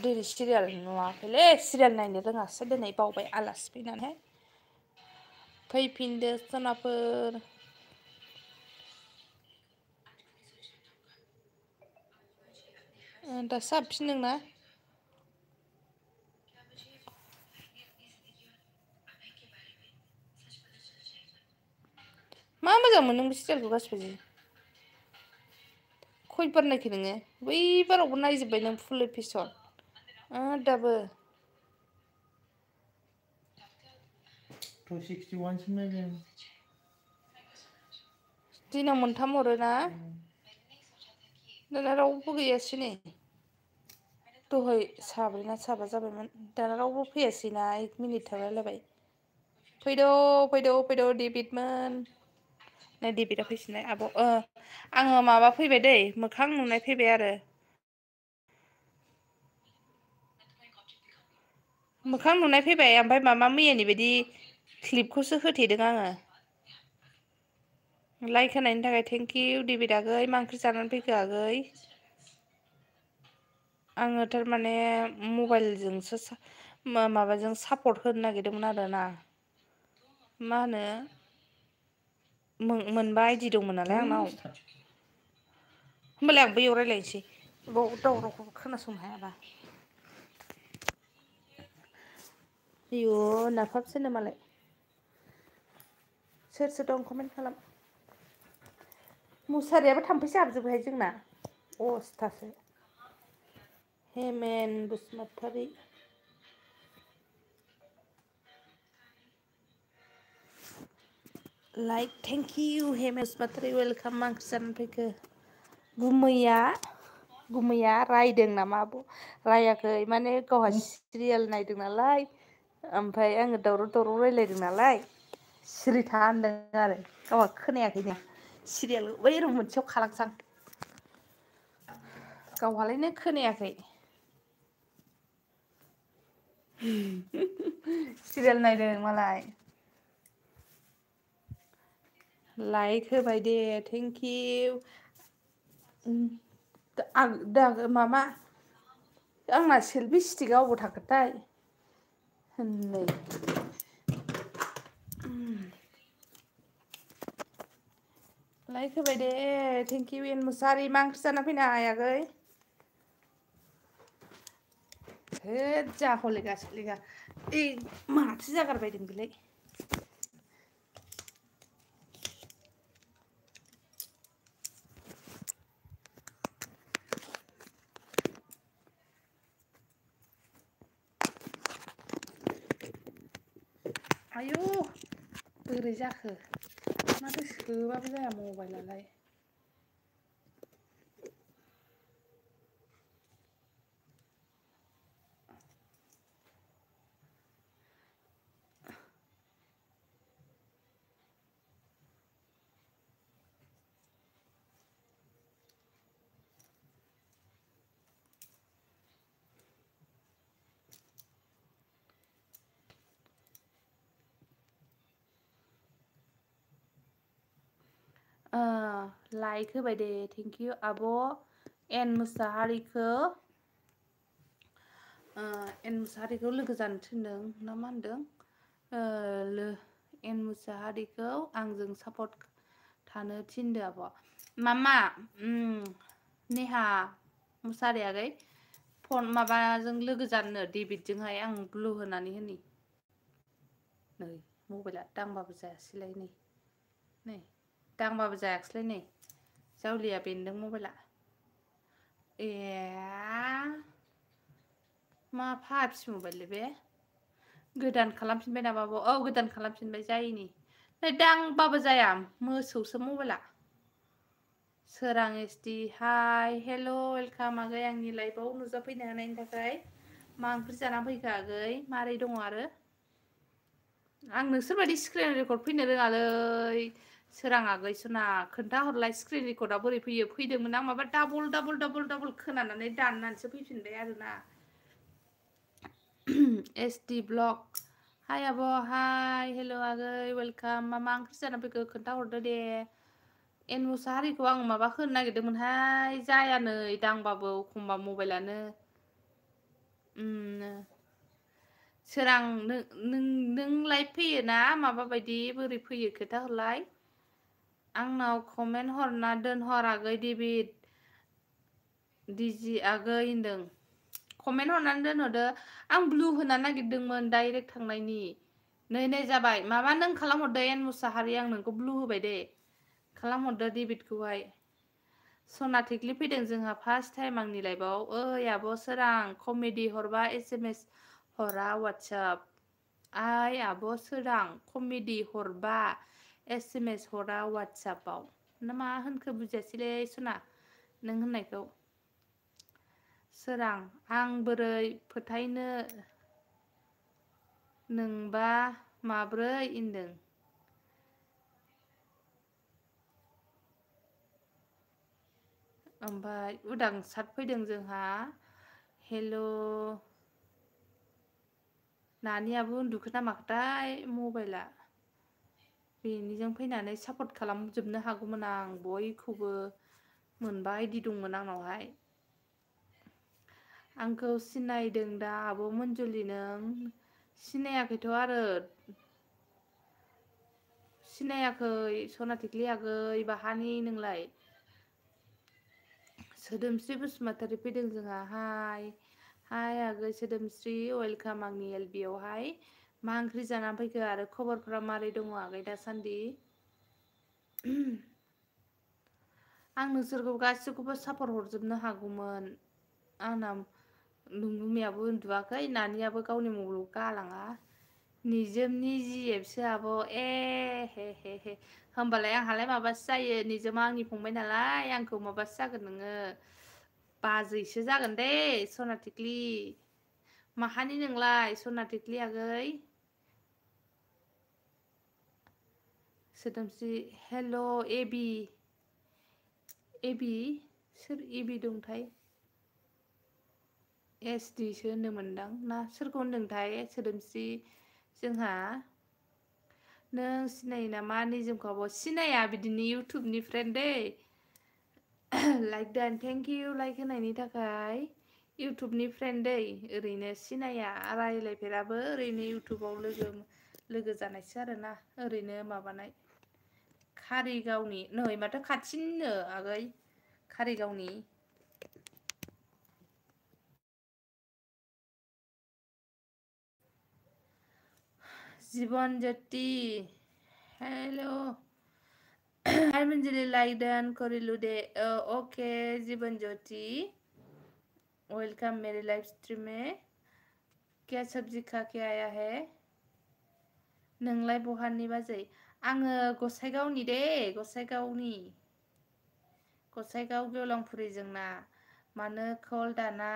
दिनै serial नुवाखैलै serial नायनो रोङासै दिनै बावबाय आलासि फैनानैहाय फैफिनदो सनाफोर दासो हाबफिनदोंना मा मोजां मोनो नों सिरियालखौ गासिबो जि खयबार नायखो नोङो बैबारावबो नायजोब्बाय नों फुल एपिसड दाबो 261 सिम नायदों दिनाव मोनथाम हरोना दाना रावबो गैयासै नै दहाय साब्रै ना साबा जाबायमोन दाना रावबो फैयासैना 1 मिनिट थालायलायबाय फैदो डेभिडमोन नै डेभिडआ फैफिननाय आब' आङो माबा फैबाय दै मोखां नुनाय फैबाय आरो मोखां नुनाय फैबाय ओमफ्राय माबा मैयानि बायदि क्लिपखौसो होथेदों आङो लाइक होनायनि थाखाय थेंक इउ डेभिड आगै मा ओंख्रि जानानै फैखो आगै आङो थारमाने मबाइलजोंसो माबाजों सापर्ट होनो नागिरदोंमोन आरोना मा होनो मोनबा आइडि दंमोन नालाय आंनाव होमबालाय आं बैयाव रायज्लायनोसै बाव दावरावखौ खोनासंनो हायाबा आयु नाफामसोनो मालाय सोर सोर दं कमेन्ट खालाम मुसारियाबो थाम्फैसो हाबजोबोहाय जोंना अस्थासो Hemen Basumatary like thank you Hemen Basumatary welcome मा ओंख्रि जानानै फैखो गुमैया रायदों नामा रायाखै माने गावहा सिरियाल नायदों नालाय ओमफ्राय आङो दावराव रायलायदों नालाय सिरि था होनदों आरो गावहा खोनायाखैनो सिरियाल बै रुम मोनसेयाव खालांसां गावहालायनो खोनायाखै सिरियाल नायदों मालाय लाइक होबाय दे थेंक इउ मामा आंना सेलफि स्टिकआ अबाव थाखोथाय होननै लाइक होबाय दे थेंक इउ एन मुसाहारि मा ओंख्रि जाना फैनाय आगै होद जा हलेगा सेलेगा माथो जागारबायदों बेलाय आयु बोरै जाखो माथो सोबाबो जाया मबाइलालाय लाइक होबाय दे थेंक इउ आब' एन मुसाहारिखौ लोगो जानो थिनदों ना मा होनदों एन मुसाहारिखौ आंजों सापर्ट थानो थिनदो आब' मामा नेहा मुसाहारि आगै फन माबाजों लोगो जानो डेभिडजोंहाय आं ब्लु होनानै होनि नै मबाइला दांबाबो जायासैलाय नै दांबाबो जायाखैसैलाय नै जावलिया बेन्दों मबाइला ए मा फाफि मबाइललै बे गोदान खालामफिनबाय नामा आब' औ गोदान खालामफिनबाय जायैनि नै दांबाबो जाया मोसौसो मबाइला सोरां एसडि हाय हेल' वेलकाम आगै आंनि लाइफआव नुजाफैनो हानायनि थाखाय मा ओंख्रि जानानै फैखो आगै मारै दङ आरो आं नोंसोरबायदि स्क्रिन रेकर्ड फैनो रोङालै सोरां आगै सना खोन्थाहरलाय स्क्रिन रेकर्डआ बोरै फैयो फैदोंमोन आं माबा डाबल खोनानानै दाननानैसो फैफिनबाय आरोना एसडि ब्लग हाय आब' हाय हेल' आगै वेलकाम मा ओंख्रि जानानै फैखो खोन्थाहरदो दे एन मुसाहारिखौ आं माबा होनो नागिरदोंमोनहाय जाया नै दांबाबो एखमबा मबाइलानो सोरां नोंलाय फैयोना माबा बायदि बोरै फैयो खोथा हरलाय आंनाव कमेन्ट हरना दोनहर आगै डेभिड डिजि आगै होनदों कमेन्ट हरनानै दोनहरदो आं ब्लु होनो नागिरदोंमोन डाइरेक्ट थांनायनि नै जाबाय माबा नों खालामहरदो एन मुसाहारि आं नोंखौ ब्लु होबाय दे खालामहरदो डेभिडखौहाय सना थिख्लि फैदों जोंहा फार्स्ट टाइम आंनि लाइफआव ओइ आब' सोरां कमेडि हरबा एसएमएस हरा वाट्सएप आइ आब' सोरां कमेडि हरबा एसएमएस हरा वाट्सएपआव ना मा होनखो बुजियासैलै सना नों होननायखौ सोरां आं बोरै फोथायनो नोंबा माब्रै होनदों ओमफ्राय उदांसार फैदों जोंहा हेल' नानियाबो उन्दुखो ना माखोथाय मबाइला बेनिजों फैनानै सापर्ट खालामजोबनो हागौमोन आं बयखौबो मोनबा आइदि दंमोन आंनावहाय आंखौ सिनायदों दा आब' मन्जुलि नों सिनायाखैथ' आरो सिनायाखै सना थिख्लि आगै बाहानि नोंलाय सोदोमस्रि बसुमतारी फैदों जोंहा हाय आगै सोदोमस्रि वेलकाम आंनि एलबियावहाय मा ओंख्रि जानानै फैखो आरो खबरफ्रा मारै दङ आगै दासान्दि आं नोंसोरखौ गासैखौबो सापर्ट हरजोबनो हागौमोन आंना नोंगुमैयाबो उन्दुवाखै नानियाबो गावनि मबाइलखौ गालाङा निजोमनि जिएफसो आब' हे होमबालाय आंहालाय माबासो जायो निजोमा आंनि फंबाय नालाय आंखौ माबासो जागोन नोङो बाजैसो जागोन दे सना थिख्लि माहानि नोंलाय सना थिख्लि आगै सोदोमस्रि हेल' एबि सोर एबि दंथाय एस डि सो होननो मोनदां ना सोरखौ होनदोंथाय सोदोमस्रि जोंहा नों सिनायो नामा निजोमखौ आब' सिनाया बिदिनो इउटुबनि फ्रेन्ड दै लाइक दान थेंक इउ लाइक होनायनि थाखाय इउटुबनि फ्रेन्ड दै ओरैनो सिनाया रायज्लायफेराबो ओरैनो इउटुबाव लोगो जानायसो आरोना ओरैनो माबानाय कारिगावनि नै माथो खाथिनिनो आगै कारिगावनि Jeevan Jyoti hello hi मंजलि like डन करिलु दे ओके जीवन ज्योति वेलकम मेरे लाइव स्ट्रीम में क्या सब्जी खा के आया है नोंलाय बहानि बाजै आङो गसाइगावनि दे गसाइगाव गेवलांफुरि जोंना मानो कल दाना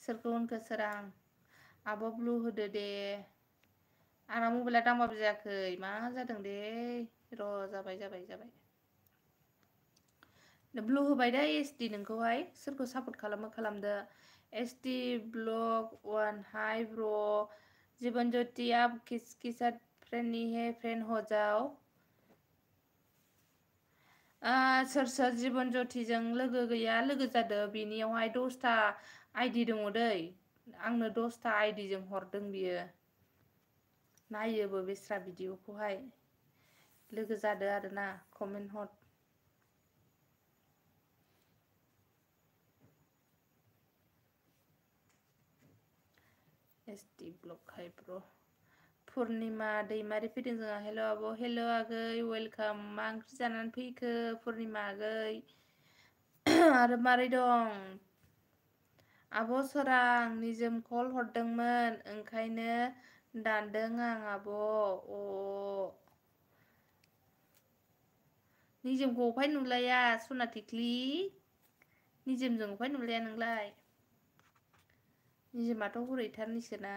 सोरखौ होनखो सोरां आब' ब्लु होदो दे आंना मबाइला दांबाबो जायाखै मा जादों दे र' जाबाय ब्लु होबाय दै एसडि नोंखौहाय सोरखौ सापर्ट खालामदो एसडि ब्लग वान हाय ब्र जीवन ज्योति आप किसके साथ फ्रेंड नहीं है फ्रेंड हो जाओ सोर जीवन ज्योतिजों लोगो गैया लोगो जादो बिनियावहाय 10टा आइडि दङ दै आंनो 10टा आइडिजों हरदों बियो नायोबो बेस्रा भिडिअखौहाय लोगो जादो आरोना कमेन्ट हर एसडि ब्लग हाय ब्र पुर्निमा दैमारि फैदों जोंहा हेल' आब' हेल' आगै वेलकाम मा ओंख्रि जानानै फैखो पुर्निमा आगै आरो मारै दं आब' सोरां निजोम कल हरदोंमोन ओंखायनो दानदों आं आब' निजोमखौ अफाय नुलाया सना थिख्लि निजोमजों अफाय नुलाया नोंलाय निजोमाथ' हरैथारनिसोना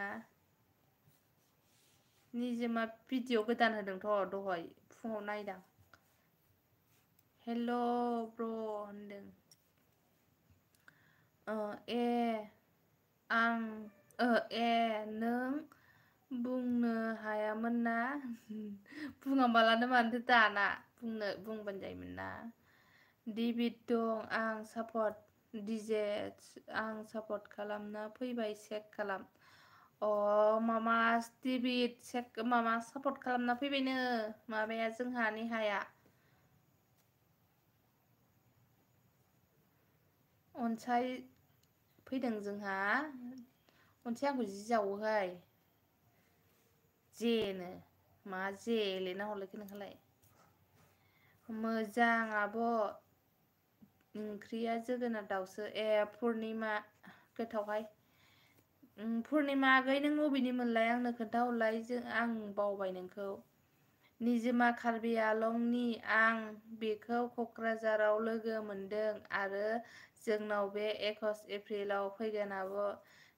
निजोमा भिडिअ गोदान होदोंथ' दहाय फुङाव नायदां हेल' ब्र होनदों नों बुंनो हायामोन ना बुङामालानो मानोथो दाना बुंबानो जायोमोन ना डेभिड दं आं सापर्ट डिजे आं सापर्ट खालामना फैबाय चेक खालाम मामा डेभिड चेक मामा सापर्ट खालामना फैबायनो माबाया जोंहा नेहाया अनसाय फैदों जोंहा अनसाय आंखौ जि जावोहाय जेनो मा जे लिरना हरलायखो नोंहालाय मोजां आब' ओंख्रिया जोगोनार दाउसो पुर्निमा गोथावहाय पुर्निमा आगै नों अबेनि मोनलाय आंनो खोन्थाहरलाय आं बावबाय नोंखौ निजोमा कार्बि आलंनि आं बेखौ क'क्राझाराव लोगो मोनदों आरो जोंनाव बे 21 एप्रिलाव फैगोन आब'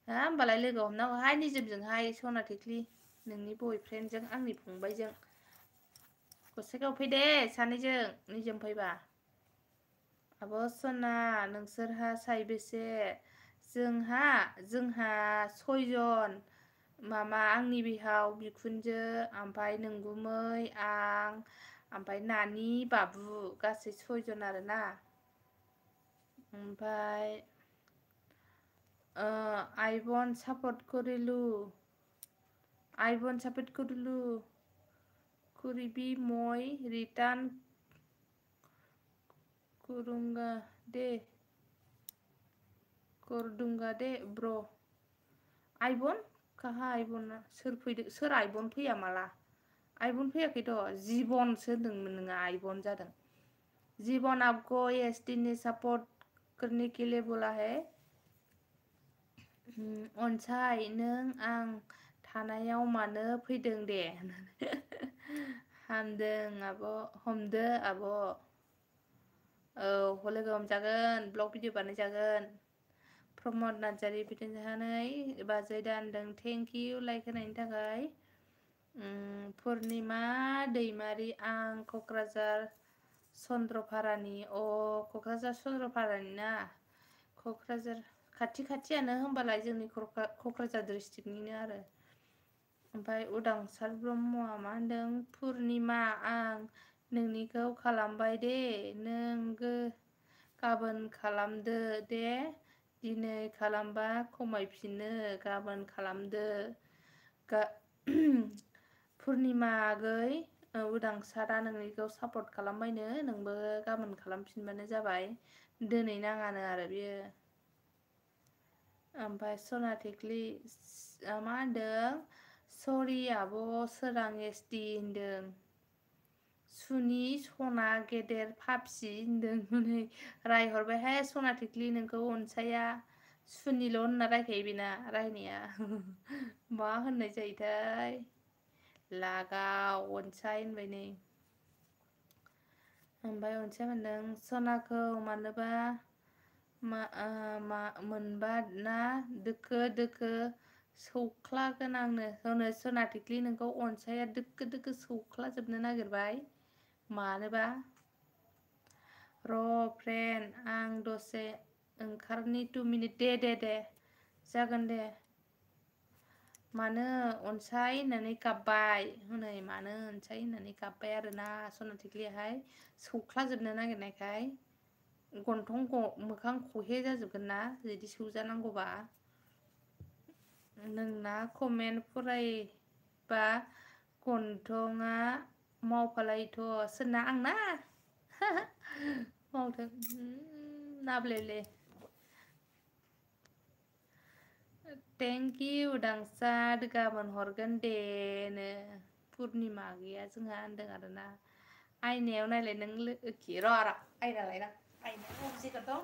होमबालाय लोगो हमनांगौहाय निजोमजोंहाय सना थिख्लि नोंनि बयफ्रेन्डजों आंनि फंबायजों गसाइगाव फै दे सानैजों निजोम फैबा आब' सना नोंसोरहा साइबेसे जोंहा 6 जन मामा आंनि बिहाव बिखुनजो ओमफ्राय नोंगुमै आं ओमफ्राय नानि बाबु गासै 6 जन आरोना ओमफ्राय आइबन सापर्ट करिलु कुरिबि मय रिटार्न करदुंगा दे ब्र आइबन काहा आइबना सोर फैदों सोर आइबन फैया माला आइबन फैयाखैथ' जिबनसो होनदोंमोन नोङो आइबन जादों जीवन आपको एसटी ने सपोर्ट करने के लिए बोला है अनसाय नों आं थानायाव मानो फैदों दे हामदों आब' हमदो आब' औ लोगो हमजागोन ब्लग भिडिअ बानायजागोन प्रमद नार्जारि बिदिनोहानै बाजै दानदों थेंक इउ लाइक होनायनि थाखाय पुर्निमा दैमारि आं क'क्राझार चन्द्रपारानि क'क्राझार चन्द्रपारानि ना क'क्राझार खाथियानो होनबालाय जोंनि क'क्राझार डिस्ट्रिक्टनिनो आरो ओमफ्राय उदांसार ब्रह्मआ मा होनदों पुर्निमा आं नोंनिखौ खालामबाय दे नों गाबोन खालामदो दे दिनै खालामबा खमायफिनो गाबोन खालामदो पुर्निमा आगै उदांसारा नोंनिखौ सापर्ट खालामबायनो नोंबो गाबोन खालामफिनबानो जाबाय दिनै नाङानो आरो बियो ओमफ्राय सना थिख्लि मा होनदों सरि आब' सोरां एसटि होनदों सुनि सना गेदेर फाफसि होनदों हनै रायहरबायहाय सना थिख्लि नोंखौ अनसाया सुनिल' होनना रायखायो बेना रायनाया मा होननाय जायोथाय लागाव अनसाय होनबाय नै ओमफ्राय अनसाया होनदों सनाखौ मानोबा मोनबा ना दोखो दोखो सौख्लागोन आंनो होनो सना थिख्लि नोंखौ अनसाया दोखो दोखो सौख्लाजोबनो नागिरबाय मानोबा र' फ्रेन्ड आं दसे ओंखारनि 2 मिनिट दे जागोन दे मानो अनसाय होननानै गाबबाय हनै मानो अनसाय होननानै गाबबाय आरोना सना थिख्लियाहाय सौख्लाजोबनो नागिरनायखाय गन्थं मोखां खहे जाजोबगोन ना बिदि सौजानांगौबा नोंना कमेन्ट फरायबा गन्थंआ मावफालायोथ' सोरना आंना मावथों नाब्लेले थेंक इउ उदांसार गाबोन हरगोन देनो पुर्निमा गैया जोंहा होनदों आरोना आयनायाव नायलाय नों लोखि र' आयना लायना आयनायाव अबजेक्ट दं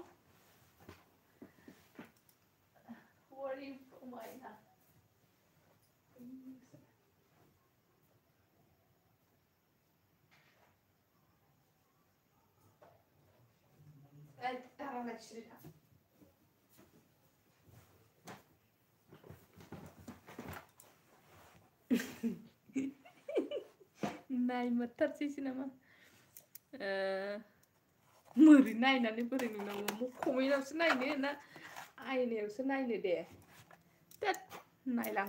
नायमोरथारसैसो नामा मोरै नायनानै बोरै नुनांगौ कमेन्टआवसो नायनो ना आयनायावसो नायनो दे दैद नायलां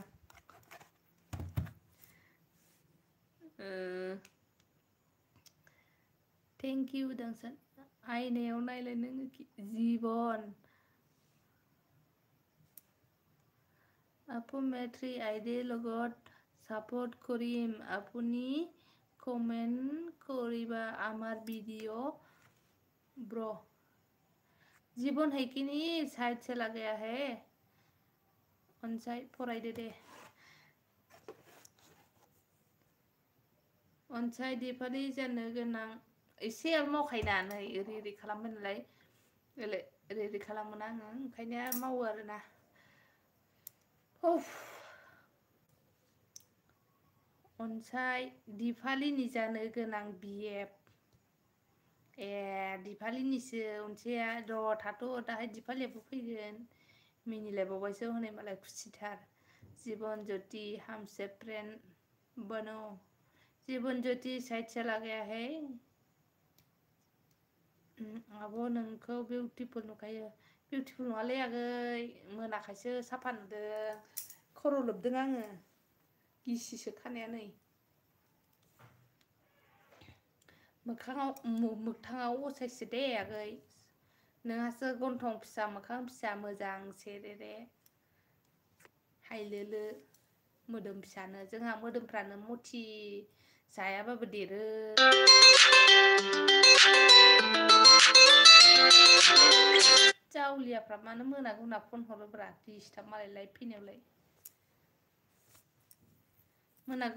थेंक इउ उदांसार आयनायाव नायलाय नोङो जिबन আপুনি আইডি লগত সাপোর্ট করিম আপুনি কমেন্ট করিবা আমার ভিডিও ब्रो जीवन हैकिनी साइड से लगा है अनसाइड फरायदो दे अनसाइड दिफालि जानो गोनां एसे मावखायना नै ओरै खालामो नालाय ओरै खालामोना आङो ओंखायनो मावो आरोना अनसाइड दिफालिनि जानो गोनां बिएफ दिफालिनिसो अनसाया र' थाथ' दाहाय दिफालियाबो फैगोन मिनिलायबावबायसो हनै मालाय खुसिथार जीवन ज्योति हमसे फ्रेंड बनो जीवन ज्योति साइड चला गया है आब' नोंखौ बिउटिफुल नुखायो बिउटिफुल नङालै आगै मोनाखायसो साफा नुदों खर' लोबदों आङो गिसिसो खानाया नै मोगथाङाव असायसो दे आगै नोंहासो गन्थं फिसा मोखां फिसा मोजां सेरेरे हायलोलो मोदोम फिसानो जोंहा मोदोमफ्रानो मथि जायाबाबो देरो जावलियाफ्रा मानो मोना गुना फन हरोब्रा डिस्टार्ब मालाय लाइभ फैनायावलाय मोना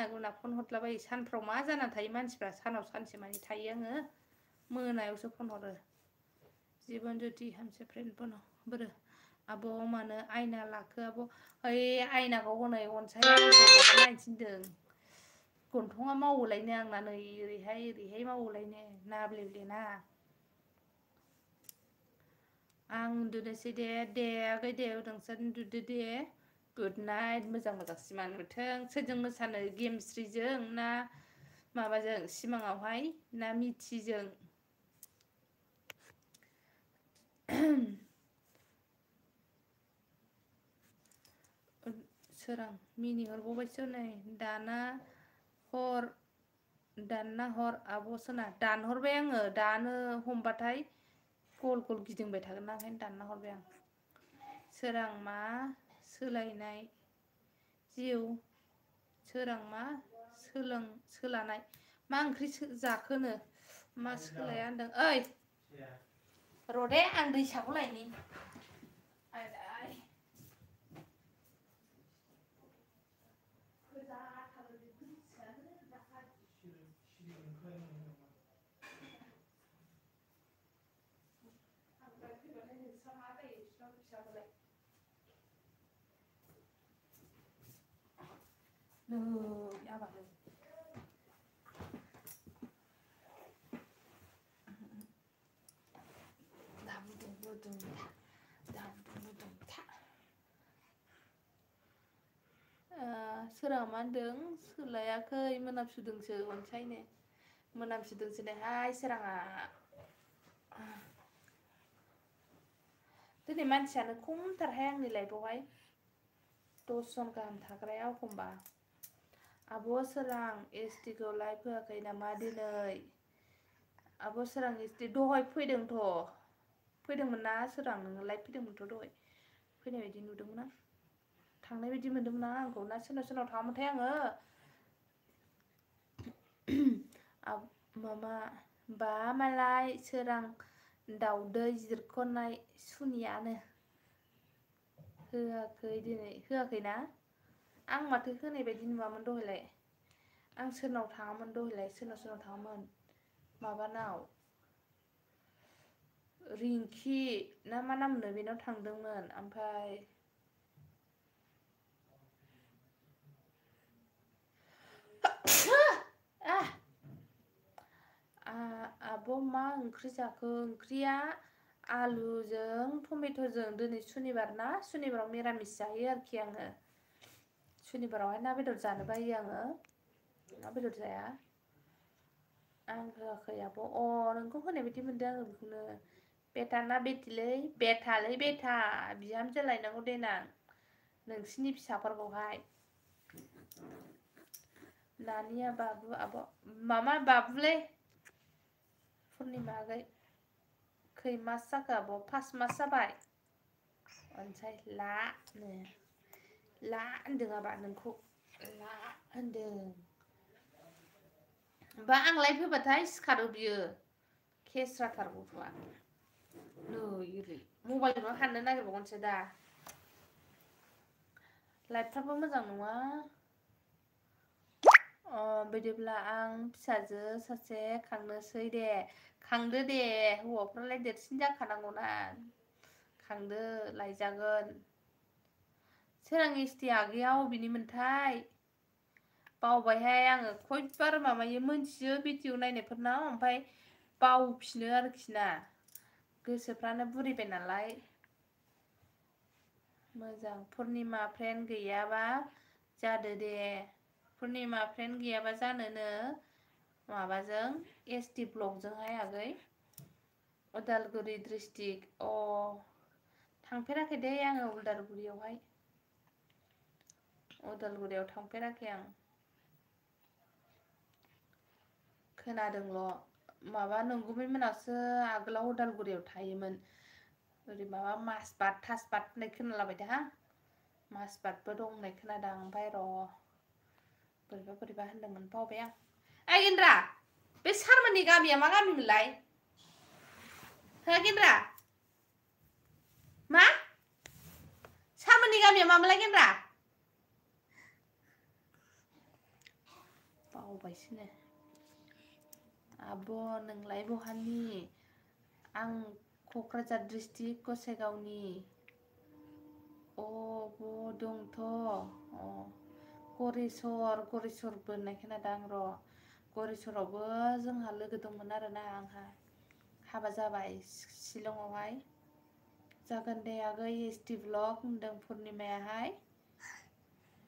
गुना फन हरलाबायो सानफ्राव मा जाना थायो मानसिफ्रा सानाव सानसे मानि थायो आङो मोनायावसो फन हरो जीवन ज्योति हमसे फ्रेंड बनो बोरो आब' मानो आयना लाखो आब' ओइ आयनाखौ हनै अनसाया नायनो थिनदों गन्थङा मावोलायनो आंना नै ओरैहाय मावोलायनो नाब्लेब्लेना आं उन्दुनोसै दे आगै दे नोंसोर उन्दुदो दे गुड नाइट मोजां सिमां नुथों सोरजों मोसानो गेमस्रिजों ना माबाजों सिमाङावहाय ना मिथिजों सोरां मिनिहरबावबायसो नै दानना हर आब' सना दानहरबाय आङो दानो हमबाथाय गल गल गिदिंबाय थागोन ना ओंखायनो दानना हरबाय आं सोरां मा सोलायनाय जिउ सोरां मा सोलानाय मा ओंख्रि जाखोनो मा सोलाया होनदों ओइ र' दे आं दैसाखौ लायनि सोराङा मा होनदों सोलायाखै मोनामसुदोंसो अनसायनो मोनामसुदोंसो नोहाय सोराङा दिनै मानसियानो खमथारहाय आंनि लाइफआवहाय 10 जन गाहाम थाग्राया एखमबा आब' सोरां एसटिखौ लाइभ होआखै नामा दिनै आब' सोरां एसटि दहाय फैदोंमोन ना सोरां नोङो लाइभ फैदोंमोनथ' दहाय फैनाय बायदि नुदोंमोन आं थांनाय बायदि मोनदोंमोन ना आंखौ ना सोरनाव थाङामोनथाय आङो मामा बा मालाय सोरां दाउदै जिरख'नाय सुनियानो होआखै दिनै होआखैना आं माथो होनाय बायदि नुवामोन दहायलाय आं सोरनाव थाङामोन दहायलाय सोरनाव थाङामोन माबानाव रिंखि ना मा नामनो बेनाव थांदोंमोन ओमफ्राय आब' मा ओंख्रि जाखो ओंख्रिया आलुजों टमेट'जों दिनै सुनिबार ना सुनिबाराव मिरामिस जायो आरोखि आङो सुनिबारावहाय ना बेदर जानो बायो आङो ना बेदर जाया आं होआखै आब' नोंखौ होनाय बायदि मोनदों आङो बेखौनो बेटा ना बेटिलै बेटालै बेटा बिहामजो लायनांगौ देनां नोंसिनि फिसाफोरखौहाय नानिया बाबु आब' मामा बाबुलै पुर्निमा आगै खै मास जाखो आब' 5 मास जाबाय अनसाय ला नो ला होनदों आबा नोंखौ ला होनदों बा आं लाइभ होबाथाय सिखारो बियो केस्राथार गथ'आ नै ओरै मबाइलखौनो हाननो नागिरबावगोनसो दा लाइभफ्राबो मोजां नङा बिदिब्ला आं फिसाजो सासे खांनोसै दे खांदो दे हौवाफ्रालाय देरसिन जाखानांगौना खांदो लायजागोन सोरां एसटि आगैया अबेनिमोनथाय बावबायहाय आङो खयबार माबायो मोनथियो भिडिअ नायनायफोरनाव ओमफ्राय बावफिनो आरोखि ना गोसोफ्रानो बुरिबाय नालाय मोजां पुर्निमा फ्रेन्ड गैयाबा जादो दे पुर्निमा फ्रेन्ड गैयाबा जानोनो माबाजों एसटि ब्लकजोंहाय आगै उदालगुरि डिस्ट्रिक्ट थांफेराखै दे आङो उदालगुरियावहाय उदालगुरियाव थांफेराखै आं खोनादोंल' माबा नंगुमै मोनासो आगोलाव उदालगुरियाव थायोमोन ओरै माबा माजबाद थासबाद होननाय खोनालाबायदों माजबादबो दं होननाय खोनादों ओमफ्राय र' बोरैबा होनदोंमोन बावबाय आं ओइ गेन्द्रा बे सारमोननि गामिया मा गामिमोनलाय हो गेन्द्रा मा सारमोननि गामिया मामोनलाय गेन्द्रा बावबायसोनो आब' नोंलाय बहानि आं क'क्राझार डिस्ट्रिक्ट गसाइगावनि ब दंथ' गरेस्वरबो होननाय खोनादों आं र' गरेस्वरावबो जोंहा लोगो दंमोन आरोना आंहा हाबा जाबाय शिलंआवहाय जागोन दे आगै एसटि ब्लक होनदों पुर्निमायाहाय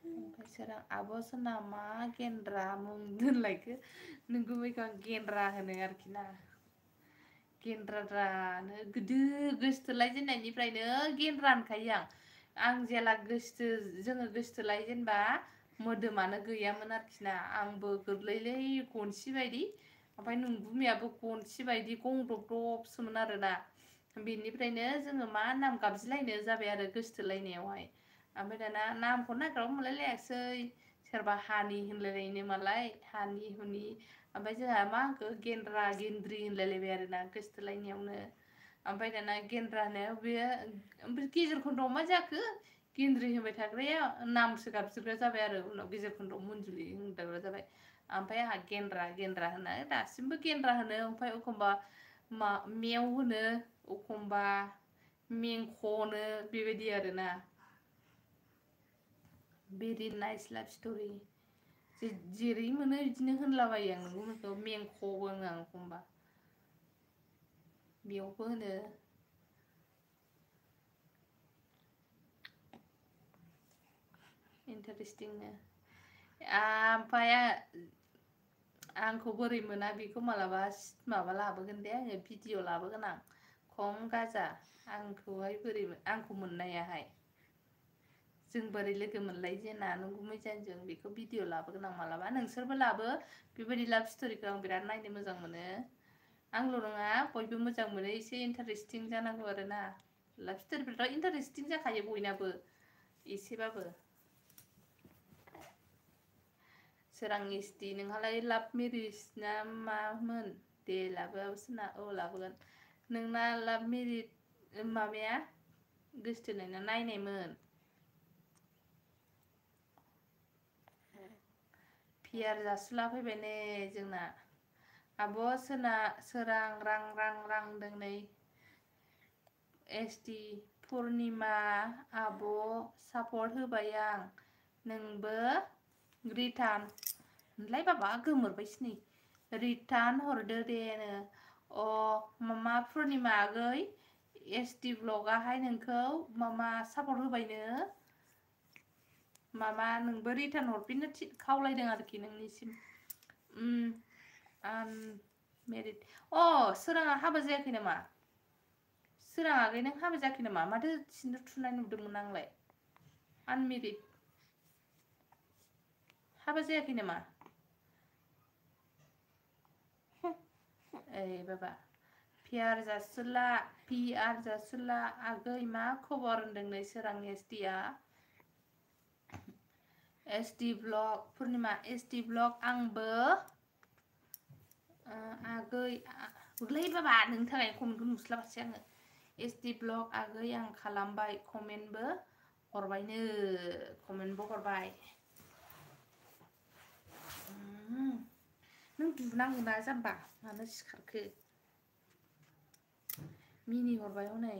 ओमफ्राय सोरां आब' सोना मा गेन्द्रा मुं दोनलायखो नोंगुमैखौ आं गेन्द्रा होनो आरोखि ना गेन्द्राद्रानो गोदो गोसोथोलायजेननायनिफ्रायनो गेन्द्रा होनखायो आं जेला जोङो गोसोथोलाय जेनेबा मोदोमानो गैयामोन आरोखि ना आंबो गोरलैलै गनसि बायदि ओमफ्राय नोंगुमैयाबो गनसि बायदि गंदब-दबसोमोन आरोना बेनिफ्रायनो जोङो मा नाम गाबज्रिलायनो जाबाय आरो गोसोथोलायनायावहाय ओमफ्राय दाना नामखौनो नागिरबाबो मोनलायलायासै सोरबा हानि होनलायलायनो मालाय हानि हुनि ओमफ्राय जोंहा मा होनखो गेन्द्रा गेन्द्रि होनलायलायबाय आरोना गोसोथोलायनायावनो ओमफ्राय दाना गेन्द्रा होनायाव बेयो ओमफ्राय गेजेर खन्द'आव मा जाखो गेन्द्रि होनबाय थाग्राया नामसो गाबज्रिग्रा जाबाय आरो उनाव गेजेर खन्द'आव मनजुलि होनग्रा जाबाय ओमफ्राय आंहा गेन्द्रा होनो दासिमबो गेन्द्रा होनो ओमफ्राय एखमबा मेव होनो एखमबा मेंख' होनो बेबायदि आरोना भेरि नाइस लाभ स्ट'रि जेरै मोनो बिदिनो होनलाबायो आं नोंगुमैखौ मेंख'बो होनो आं एखमबा बेयावबो होनो इन्टारेस्टिंनो ओमफ्राय आंखौ बोरै मोना बेखौ मालाबा लाबोगोन दे आङो भिडिअ लाबोगोन आं खम गाजा आंखौ मोननायाहाय जों बोरै लोगो मोनलायजेना नोंगुमैजों बेखौ भिडिअ लाबोगोन आं मालाबा नोंसोरबो लाबो बेबायदि लाभ स्ट'रिखौ आं बिराद नायनो मोजां मोनो आंल' नङा बयबो मोजां मोनो एसे इन्टारेस्टिं जानांगौ आरोना लाभ स्ट'रिफ्राथ' इन्टारेस्टिं जाखायो बयनाबो एसेबाबो सोरां एसटि नोंहालाय लाभ मेरिज ना मामोन दे लाबोआबोसोना लाबोगोन नोंना लाभ मेरिज माबाया गोसोथोनायना नायनायमोन पियार जासुला फैबाय नै जोंना आब' सोरां रां होनदों नै एसटि पुर्निमा आब' सापर्ट होबाय आं नोंबो रिटार्न होनलाय बाबा गोमोरबायसो नै रिटार्न हरदो देनो मामा पुर्निमा आगै एसटि ब्लगआहाय नोंखौ सापर्ट होबायनो नोंबो रिटार्न हरफिननो खावलायदों आरोखि नोंनिसिम आनमेरिड सोराङा हाबा जायाखै नामा सोरां आगै नों हाबा जायाखै नामा माथो सिन्दुर थुनाय नुदोंमोन आंलाय आनमेरिड हाबा जायाखै नामा बाबा पियार जासुला आगै मा खबर होनदों नै सोरां एसटिया SD blog Purnima SD blog आंबो आगै गुरलै बाबा नोंनि थाखाय कमेन्टखौ नुस्लाबासै आङो SD ब्लग आगै आं खालामबाय कमेन्टबो हरबायनो कमेन्टबो हरबाय नों दुनांगौना जाम्बा मानो सिखारखो मिनि हरबाय हनै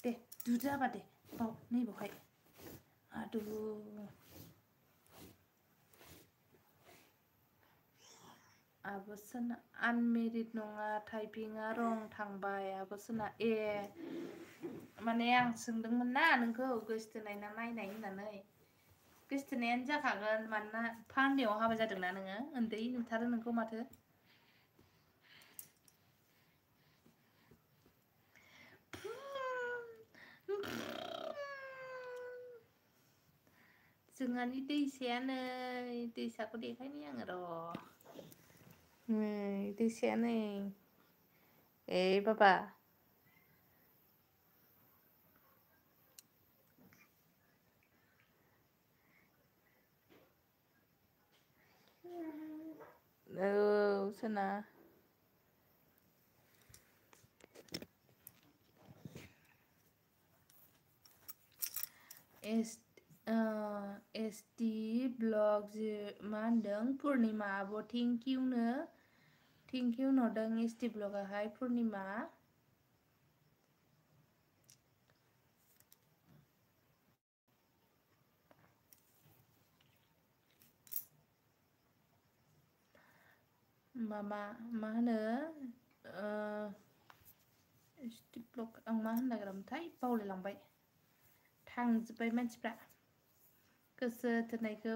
दे दुदो जाबा दे बाव नैबावहाय आदु आबोसोना आनमेरिड नङा टाइपिंआ रं थांबाय आबोसोना माने आं सोंदोंमोन ना नोंखौ गोसथोनाय ना नायनाय होननानै गोसथोनायानो जाखागोन मानोना फान्देआव हाबा जादोंना नोङो उन्दै नुथारो नोंखौ माथो जोंहानि दैसाया नै दैसाखौ देखायनि आङो र' नै दैसाया नै बाबा औ सोना SD ब्लग मा होनदों पुर्णिमा आब' थेंकिउनो थेंकिउ होनहरदों SD ब्लगाहाय पुर्णिमा माबा मा होनो SD ब्लग आं मा होननो नागिरामोनथाय बावलायलांबाय थांजोब्बाय मानसिफ्रा गोसो थोनायखौ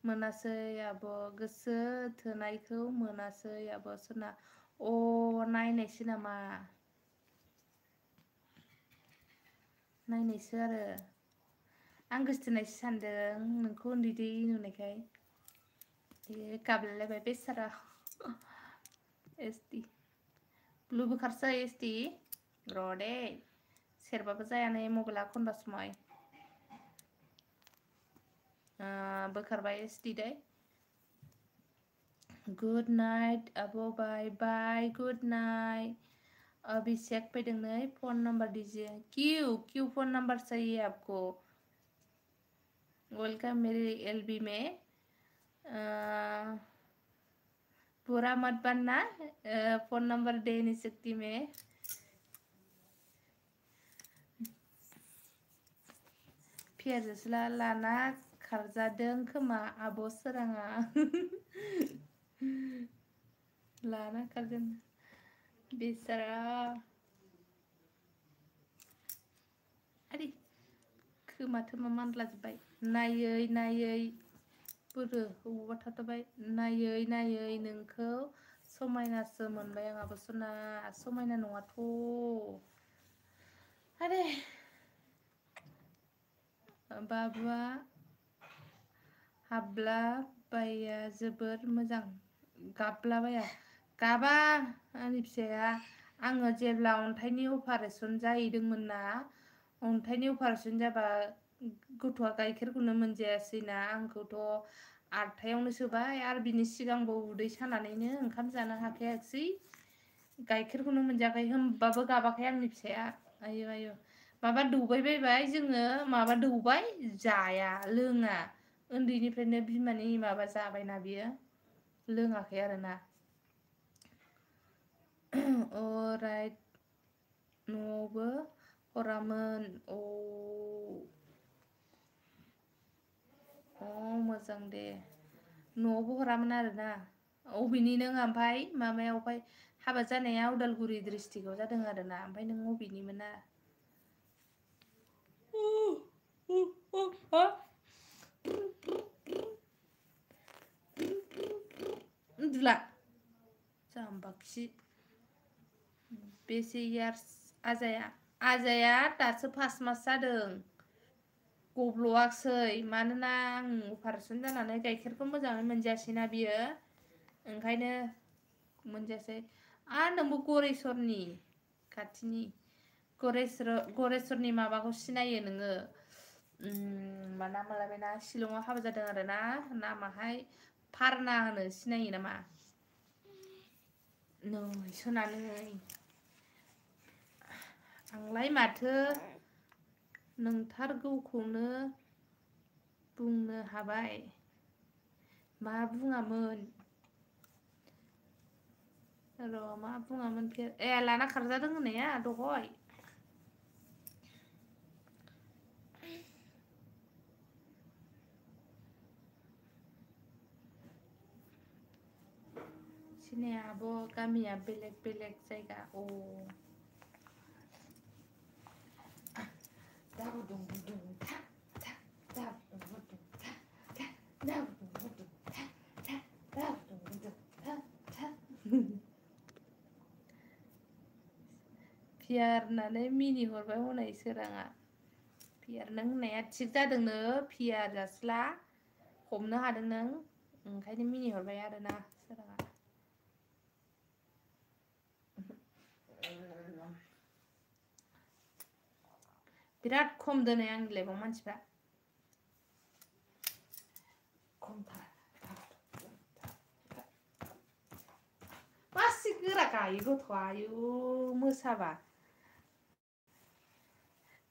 मोनासै आब' गोसो थोनायखौ मोनासै आब' सोना नायनायसै नामा नायनायसो आरो आं गोसथोनायसो सानदों नोंखौ उन्दै नुनायखाय गाबलायलायबाय बेसारा SD ब्लुबो खारसै SD र' दे सेरबाबो जाया नै मबाइला एखनबा समाय बोखारबाय SD दे गुड नाइट आब' बाय गुड नाइट अभिषेक फैदों नै फोन नंबर दीजिए क्यों फोन नंबर चाहिए आपको वेलकम मेरी LB में बुरा मत बनना फोन नंबर दे नहीं सकती मैं फियाजोसला लाना खारजादों खोमा आब' सोराङा लाना खारदों बेसारा आरे खोमा थोमा मानलाजोब्बाय नायै बोरो अबावबा थाथ'बाय नायै नोंखौ समायनासो मोनबाय आं आब' सना समायना नङाथ' आरे बाबुआ हाबलाबाया जोबोर मोजां गाबलाबाया गाबा आंनि फिसाया आङो जेब्ला अन्थाइनि अपारेसन जाहैदोंमोन ना अन्थाइनि अपारेसन जाबा गथ'आ गाइखेरखौनो मोनजायासैना आंखौथ' 8थायावनो सोबाय आरो बिनि सिगांबो उदै सानानैनो ओंखाम जानो हाखायाखिसै गाइखेरखौनो मोनजायाखै होमबाबो गाबाखै आंनि फिसाया आयु माबा दौबायबायबाय जोङो माबा दौबाय जाया लोङा उन्दैनिफ्रायनो बिमानि माबा जाबायना बियो लोङाखै आरोना राइट न'आवबो हरामोन मोजां दे न'आवबो हरामोन आरोना अबेनि नों ओमफ्राय माबायावहाय हाबा जानाया उदालगुरि डिस्ट्रिक्टआव जादों आरोना ओमफ्राय नों अबेनिमोन ना उन्दुला जाम्बाखि बेसे इयार्स आजाया दासो 5 मास जादों गब्ल'आखिसै मानोना आं अपारेसन जानानै गाइखेरखौ मोजाङै मोनजायासैना बियो ओंखायनो मोनजायासै नोंबो गरेस्वरनि खाथिनि गरेस्वरनि माबाखौ सिनायो नोङो माना मोनलायबायना शिलंआव हाबा जादों आरोना नामाहाय फारना होनो सिनायो नामा नै सनानै आंलाय माथो नोंथारगौखौनो बुंनो हाबाय मा बुङामोन र' मा बुङामोन लाना खारजादों होननाया दहय सिनाया आब' गामिया बेलेग बेलेग जायगा पियार होननानै मिनिहरबाय हनै सोराङा पियार नों होननाया थिग जादोंनो पियार जास्ला हमनो हादों नों ओंखायनो मिनिहरबाय आरोना सोराङा बिराद खम दोनै आंनि लाइफआव मानसिफ्रा खमथार मासि गोरा गायो गथ'आ आयु मोसाबा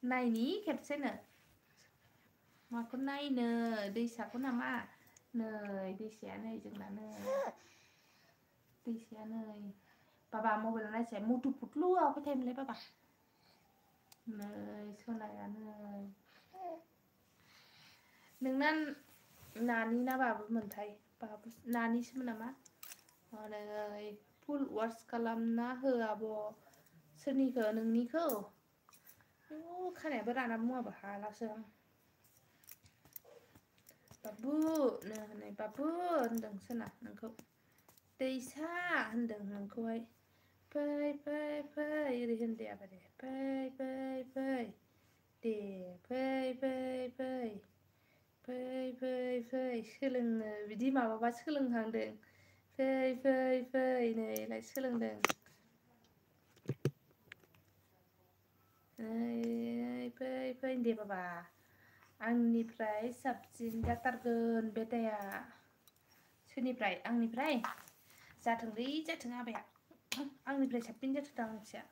नायनि खेबसेनो माखौ नायनो दैसाखौ नामा नै दैसाया नै जोंना नै दैसाया नै बाबा मबाइलाव नायसाय मटु फुटलु आवबाय थायोमोनलाय बाबा नै सनाया नै नोंना नानि ना बाबुमोनथाय बाबु नानिसोमोन नामा हनै फुल वास खालामना हो आब' सोरनिखौ नोंनिखौ खानायाबो राना मुवाबो हालासो आं बाबु नो होनै बाबु होनदों सोना नोंखौ दैसा होनदों नोंखौहाय फै फै फै ओरै होनदे आबै दे फै फै फै दे फै फै फै फै फै फै सोलोंनो बिदि माबाबा सोलोंहांदों फै फै फै नैलाय सोलोंदों नै फै फै दे बाबा आंनिफ्राय साबसिन जाथारगोन बे दाया सोरनिफ्राय आंनिफ्राय जाथोंलै जाथों आबाया आंनिफ्राय साबसिन जाथारदों आंनि फिसाया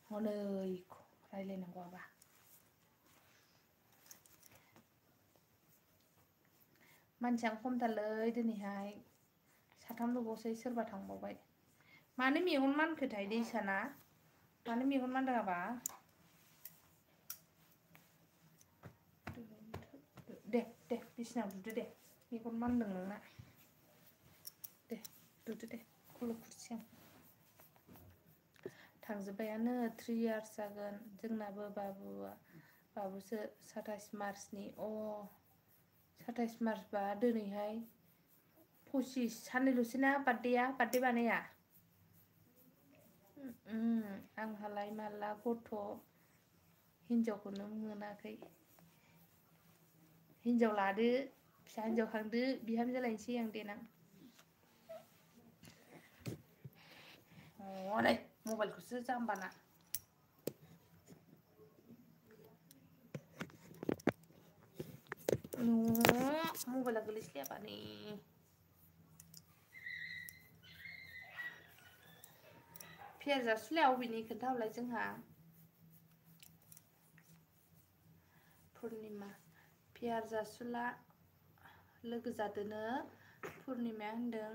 हनै रायलायनांगौ आबा मानसियानो खमथारलै दिनैहाय साथामल'बावसै सोरबा थांबावबाय मानो मेगन मानखोथाय दैसाना मानो मेगन मानदों आबा दे दे बिसिनायाव दुदो दे मेगन मानदों नोंना दे दुदो दे खल'खुरसियाव थांजोब्बायानो 3 इयार्स जागोन जोंनाबो बाबुसो 27 मार्चनि 27 मार्चबा दिनैहाय 25 साननैल'सैना बार्थडे बानाया आंहालाय माला गथ' हिनजावखौनो मोनाखै हिनजाव लादो फिसा हिनजाव खांदो बिहामजो लायनोसै आं देनां हनै मबाइलखौसो जाम्बाना मबाइला गोलैस्लायाबा नै पियार जासुलाया अबेनि खोन्थाहरलाय जोंहा पुर्निमा पियार जासुला लोगो जादोनो पुर्निमाया होनदों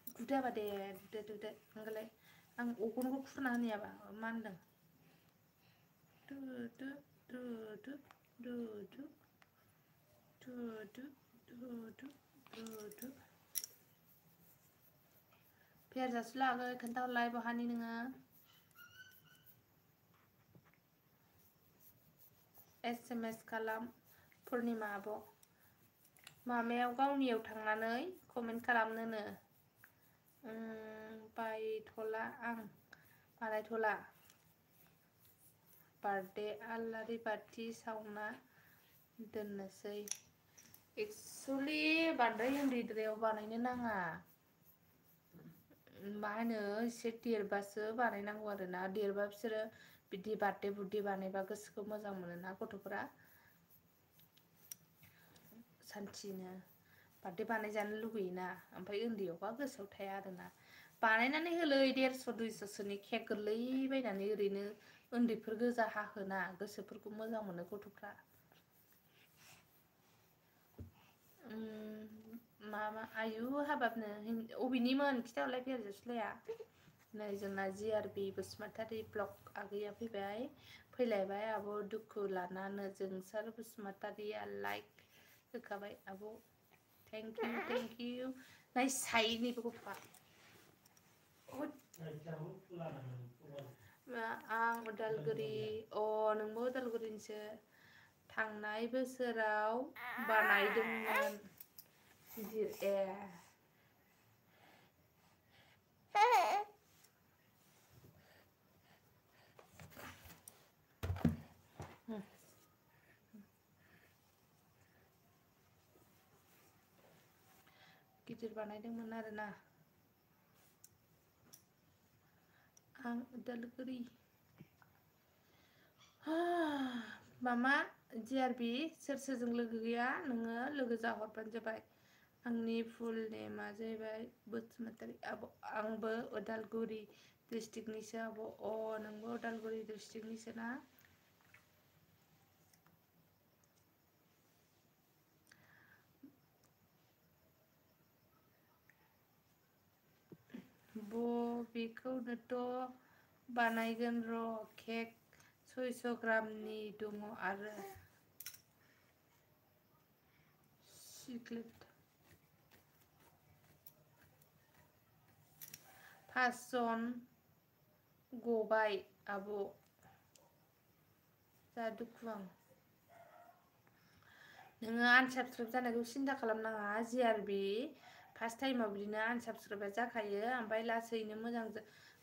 दुदो आबा दे दुदो होनबालाय आं अगनखौ खुरना होनायाबा मा होनदों दुदो दुदो दुदो दुदो दुदो दुदो पियार जासुला आगै खोन्थाहरलाय बहानि नोङो SMS खालाम पुर्निमा आब' मामायाव गावनियाव थांनानै कमेन्ट खालामनोनो बायथ'ला आं बानायथ'ला बार्थडे आलारि बाथि सावना दोननोसै एक्सुवेलि बांद्राय उन्दैद्रायाव बानायनो नाङा मा होनो एसे देरबासो बानायनांगौ आरोना देरबा बिसोरो बिदि बार्थडे बुर्थडे बानायबा गोसोखौ मोजां मोनोना गथ'फोरा सान्थिनो बार्थडे बानायजानो लुगैयोना ओमफ्राय उन्दैयावबा गोसोआव थाया आरोना बानायनानै होलै 150 200सोनि केक गोरलै बायनानै ओरैनो उन्दैफोर गोजा हाहोना गोसोफोरखौ मोजां मोनो गथ'फ्रा मामा आयु हाबाबनो अबेनिमोन खिथाहरलाय बिहार नै जोंना जिआरबि बसुमतारी ब्लग आगैया फैबाय फैलायबाय आब' दुखु लानानो जोंसार बसुमतारीया लाइक होखाबाय आब' थेंक इउ नाय साइनिबो गथ'आ आं उदालगुरि नोंबो उदालगुरिनिसो थांनाय बोसोराव बानायदोंमोन गिदिर गिदिर बानायदोंमोन आरोना आं उदालगुरि मामा जिआरबि सोर सोरजों लोगो गैया नोङो लोगो जाहरबानो जाबाय आंनि फुल नेमा जाहैबाय बसुमतारी आब' आंबो उदालगुरि डिस्ट्रिक्टनिसो आब' नोंबो उदालगुरि डिस्ट्रिक्टनिसो ना बेखौनोथ' बानायगोन र' केक 600 ग्रामनि दङ आरो सिक्रेट 5 जन गबाय आब' जा दुखु आं नोङो आनसाबस्क्राइब जानायखौ सिन्था खालामनाङा जिआरबि फार्स्ट टाइमाव बिदिनो आनसाबस्क्राइबा जाखायो ओमफ्राय लासैनो मोजां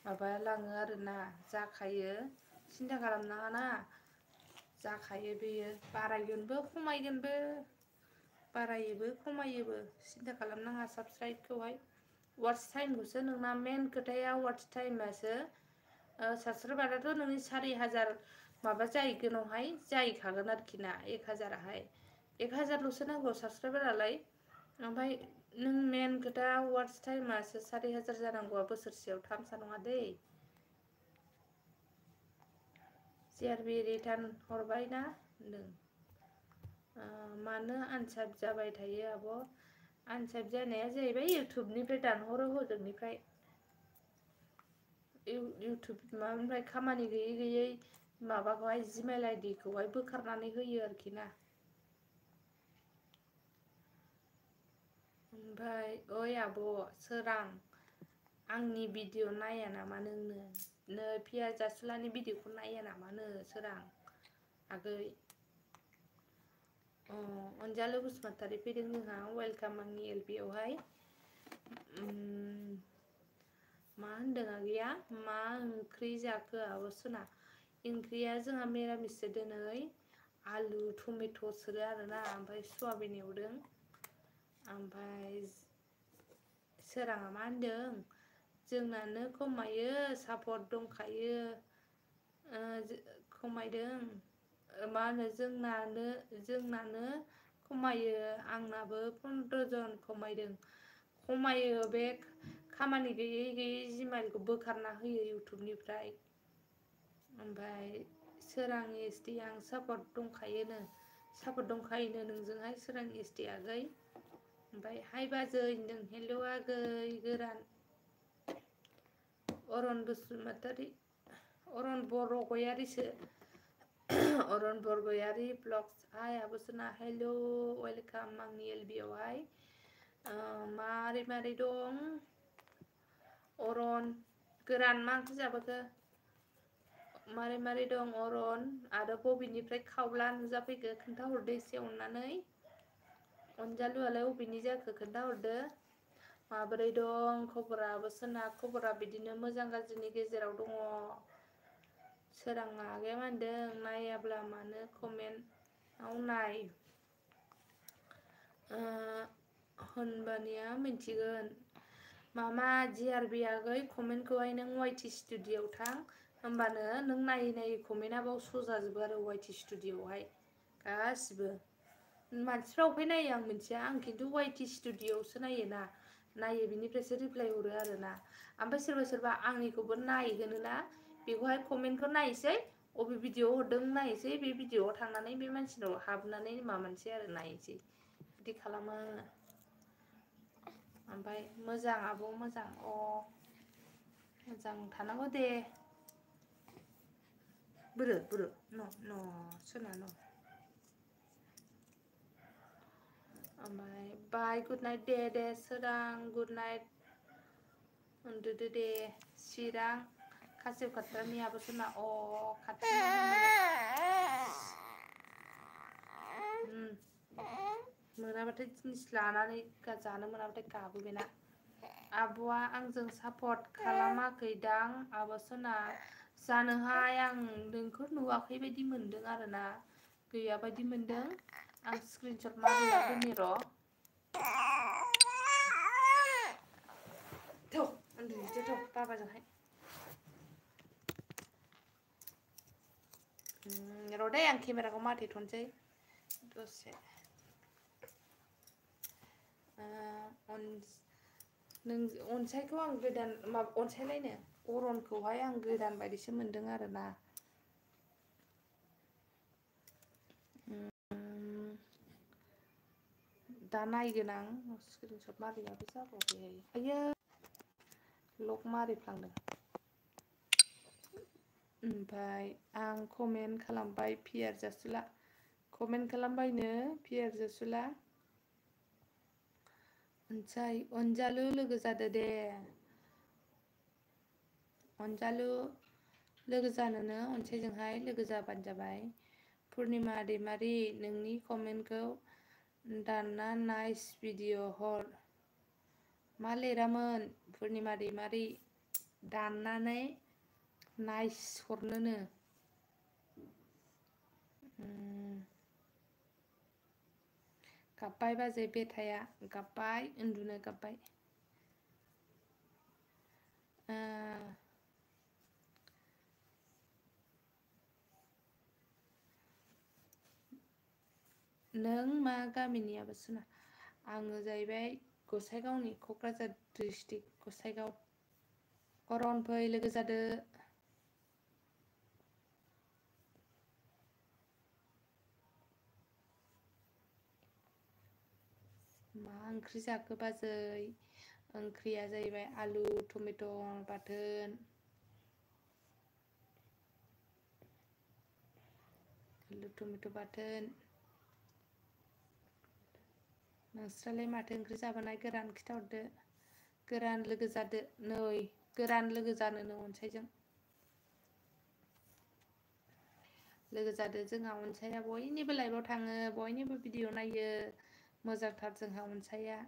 माबा लाङो आरोना जाखायो सिन्था खालामनाङा ना जाखायो बेयो बारायगोनबो खमायगोनबो बारायोबो खमायोबो सिन्था खालामनाङा साबस्क्राइबखौहाय वाट्स टाइमखौसो नोंना मेन खोथाया वाट्स टाइमासो साबस्क्राइबाराथ' नोंनि 4000 माबा जाहैगोनावहाय जाहैखागोन आरोखि ना 1000आहाय 1000ल'सो नांगौ साबस्क्राइबारालाय ओमफ्राय नों मेन खोथा वाट्स टाइमासो 4000 जानांगौआ बोसोरसेयाव थामसा नङा दै जिआरबि रिटार्न हरबाय ना होनदों मानो आनसाब जाबाय थायो आब' आनसाब जानाया जाहैबाय इउटुबनिफ्राय दानहरो हजोंनिफ्राय इउटुब माबानिफ्राय खामानि गैयै माबाखौहाय जिमेल आइडिखौहाय बोखारनानै होयो आरोखि ना ओमफ्राय ओइ आब' सोरां आंनि भिडिअ नाया नामा नोंनो नै पियाज जासुलानि भिडिअखौ नाया नामानो सोरां आगै अनजालु बसुमतारी फैदों जोंहा वेलकाम आंनि एलपिआवहाय मा होनदों आगैया मा ओंख्रि जाखो आब' सना ओंख्रिया जोंहा मिरामिससो दिनै आलु टमेट'सो आरोना ओमफ्राय सयाबिन एवदों ओमफ्राय सोराङा मा होनदों जोंनानो खमायो सापर्ट दंखायो खमायदों मा होनो जोंनानो खमायो आंनाबो 15 जन खमायो बे खामानि गैयै जिमेलखौ बोखारना होयो इउटुबनिफ्राय ओमफ्राय सोरां एसटि आं सापर्ट दंखायोनो नोंजोंहाय सोरां एसटि आगै ओमफ्राय हाय बाजै होनदों हेल' आगै गोरान अरन बसुमतारी अरन बरगयारिसो अरन बरगयारि ब्लग्स हाय आब'सना हेल' वेलकाम आंनि एलबिआवहाय मारै दं अरन गोरान मा ओंख्रि जाबोखो मारै दं अरन आरो बबेनिफ्राय खावब्ला नुजाफैखो खोन्थाहरदो एसे अननानै अनजालुआलाय बबेनि जाखो खोन्थाहरदो माबोरै दं खबरा आब'सना खबरा बिदिनो मोजां गाज्रिनि गेजेराव दङ सोराङा आगैया मा होनदों नायाब्ला मानो कमेन्टआव नाय होनबानिया मिन्थिगोन मामा जिआरबि आगै कमेन्टखौहाय नों वाइटि स्टुडिअ'आव थां होमबानो नों नायै नायै कमेन्टआ बाव श' जाजोबो आरो वाइटि स्टुडिअ'आवहाय गासिबो मानसिफ्रा अफाय नायो आं मिथिया आं खिन्थु वाइटि स्टुडिअ'आवसो नायोना नायो बिनिफ्रायसो रिप्लाय हरो आरोना ओमफ्राय सोरबा सोरबा आंनिखौबो नायहोनोना बेखौहाय कमेन्टखौ नायसै अबे भिडिअ हरदों नायसै बे भिडिअआव थांनानै बे मानसिनाव हाबनानै माबानोसै आरो नायनोसै बिदि खालामो आङो ओमफ्राय मोजां आब' मोजां मोजां थानांगौ दे बोरो न सोना न ओमफ्राय बाय गुड नाइट दे सोरां गुड नाइट उन्दुदो दे चिरां खासेव खाथ्रानियाबो सोरना खाथि मोनाबाथाय जिनिस लानानै जानो मोनाबाथाय गाबो बेना आब'आ आंजों सापर्ट खालामाखैदां आब' सना जानोहाय आं नोंखौ नुवाखै बायदि मोनदों आरोना गैया बायदि मोनदों आं स्क्रिनशट मारिना दोननि र' थौ उन्दुहैदो थौ बाबाजोंहाय र'दै आं केमेराखौ माथेथ'नोसै दसे नों अनसायखौ आं गोदान माबा अनसायलायनो अरनखौहाय आं गोदान बायदिसो मोनदों आरोना दा नायगोन आं स्क्रिनशट मारियाबो जाबावाखै आयो लक मारिफ्लांदों ओमफ्राय आं कमेन्ट खालामबाय पियार जासुला कमेन्ट खालामबायनो पियार जासुला अनजालु लोगो जादो दे अनजालु लोगो जानोनो अनसायजोंहाय लोगो जाबानो जाबाय पुर्निमा दैमारि नोंनि कमेन्टखौ दानना नाइस भिडिअ हर मा लिरामोन पुर्निमा दैमारि दाननानै नाइस हरनोनो गाबबाय बाजै बेथाया गाबबाय उन्दुनो गाबबाय नों मा गामिनियाबो सोना आङो जाहैबाय गसाइगावनि क'क्राझार डिस्ट्रिक्ट गसाइगाव करन फै लोगो जादो मा ओंख्रि जाखो बाजै ओंख्रिया जाहैबाय आलु टमेट' बाथोन आलु टमेट' बाथोन नोंस्रालाय माथो ओंख्रि जाबोनाय गोरान खिथाहरदो गोरान लोगो जादो नै गोरान लोगो जानोनो अनसायजों लोगो जादो जोंहा अनसाया बयनिबो लाइभआव थाङो बयनिबो भिडिअ नायो मोजांथार जोंहा अनसाया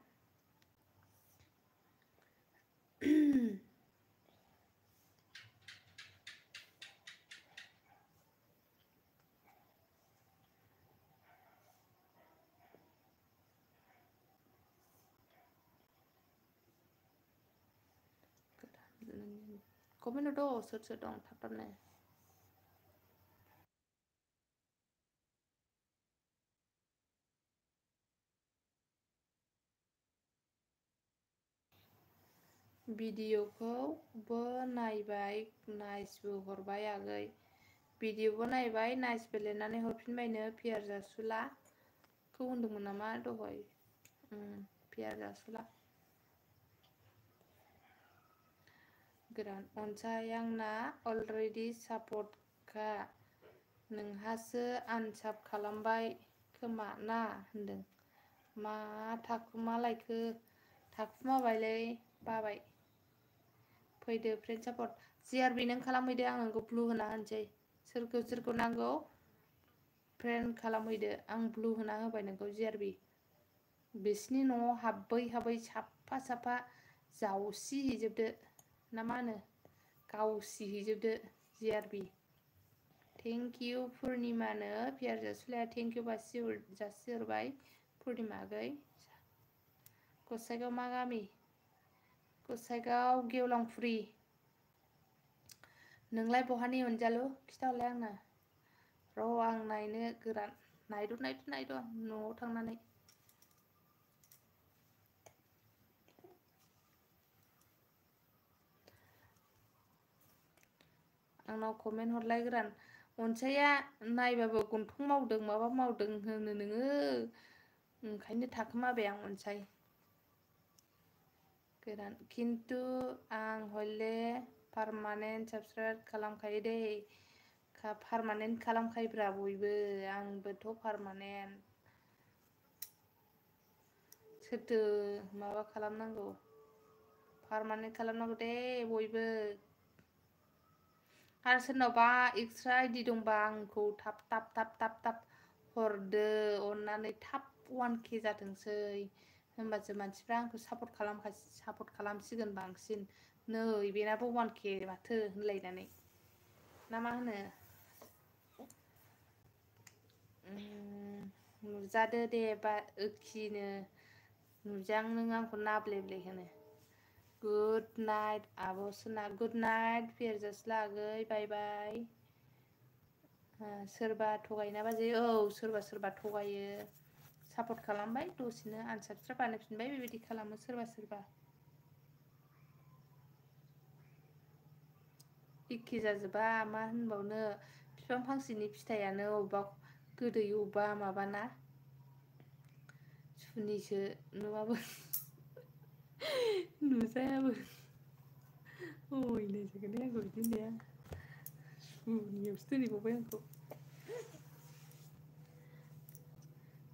कमेन्ट हरद' सोर सोर दं थाब थाबनो भिडिअखौबो नायबाय नाइसबो हरबाय आगै भिडिअबो नायबाय नाइसबो लिरनानै हरफिनबायनो पियार जासुलाखौ होनदोंमोन नामा दहाय पियार जासुला गोरान अनसाय आंना अलरेडि सापर्टखा नोंहासो आनसाब खालामबाय खोमा ना होनदों मा थाखुमा लायखो थाखुमाबायलै बाबाय फैदो फ्रेन्ड सापर्ट जिआरबि नों खालामहैदो आं नोंखौ ब्लु होना होनोसै सोरखौ नांगौ फ्रेन्ड खालामहैदो आं ब्लु होना होबाय नोंखौ जिआरबि बिसिनि न'आव हाबै साफा साफा जावसिहैजोबदो ना मा होनो गावसिहैजोबदो जिआरबि थेंक इउ पुर्निमानो पियार जासुलाया थेंक इउ जासिहरबाय पुर्निमा आगै गसाइगाव मा गामि गसाइगाव गेवलांफुरि नोंलाय बहानि अनजालु खिथाहरलाय आंनो र' आं नायनो गोरान नायद' न'आव थांनानै आंनाव कमेन्ट हरलाय गोरान अनसाया नायबाबो गन्थं मावदों माबा मावदों होनो नोङो ओंखायनो थाखोमाबाय आं अनसाय गोरान खिन्थु आं हले पारमानेन्ट साबसक्राइब खालामखायो दे पारमानेन्ट खालामखायोब्रा बयबो आंबोथ' पारमानेन्ट सोरथो माबा खालामनांगौ पारमानेन्ट खालामनांगौ दे बयबो आरो सोरनावबा एक्सट्रा आइडि दंबा आंखौ थाब हरदो अननानै थाब 1K जाथोंसै होमबासो मानसिफ्रा आंखौ सापर्ट खालामसिगोन बांसिन नै बेनाबो 1K माथो होनलायनानै ना मा होनो नुजादो दे बा ओखिनो नुजां नों आंखौ नाब्लेब्ले होनो गुड नाइट आब' सोना गुड नाइट फेरजासला आगै बाय बाय सोरबा थगायना बाजै औ सोरबा थगायो सापर्ट खालामबाय दसेनो आनसाबस्क्राइब बानायफिनबाय बेबायदि खालामो सोरबा एखे जाजोबा मा होनबावनो बिफां फांसेनि फिथाइयानो अबेबा गोदै अबेबा माबाना सुनिसो नुवाबो नुजायाबो अयनायसोगोनहाय आंखौ बिदि होननाया सुनियावसो दोनहैबावबाय आंखौ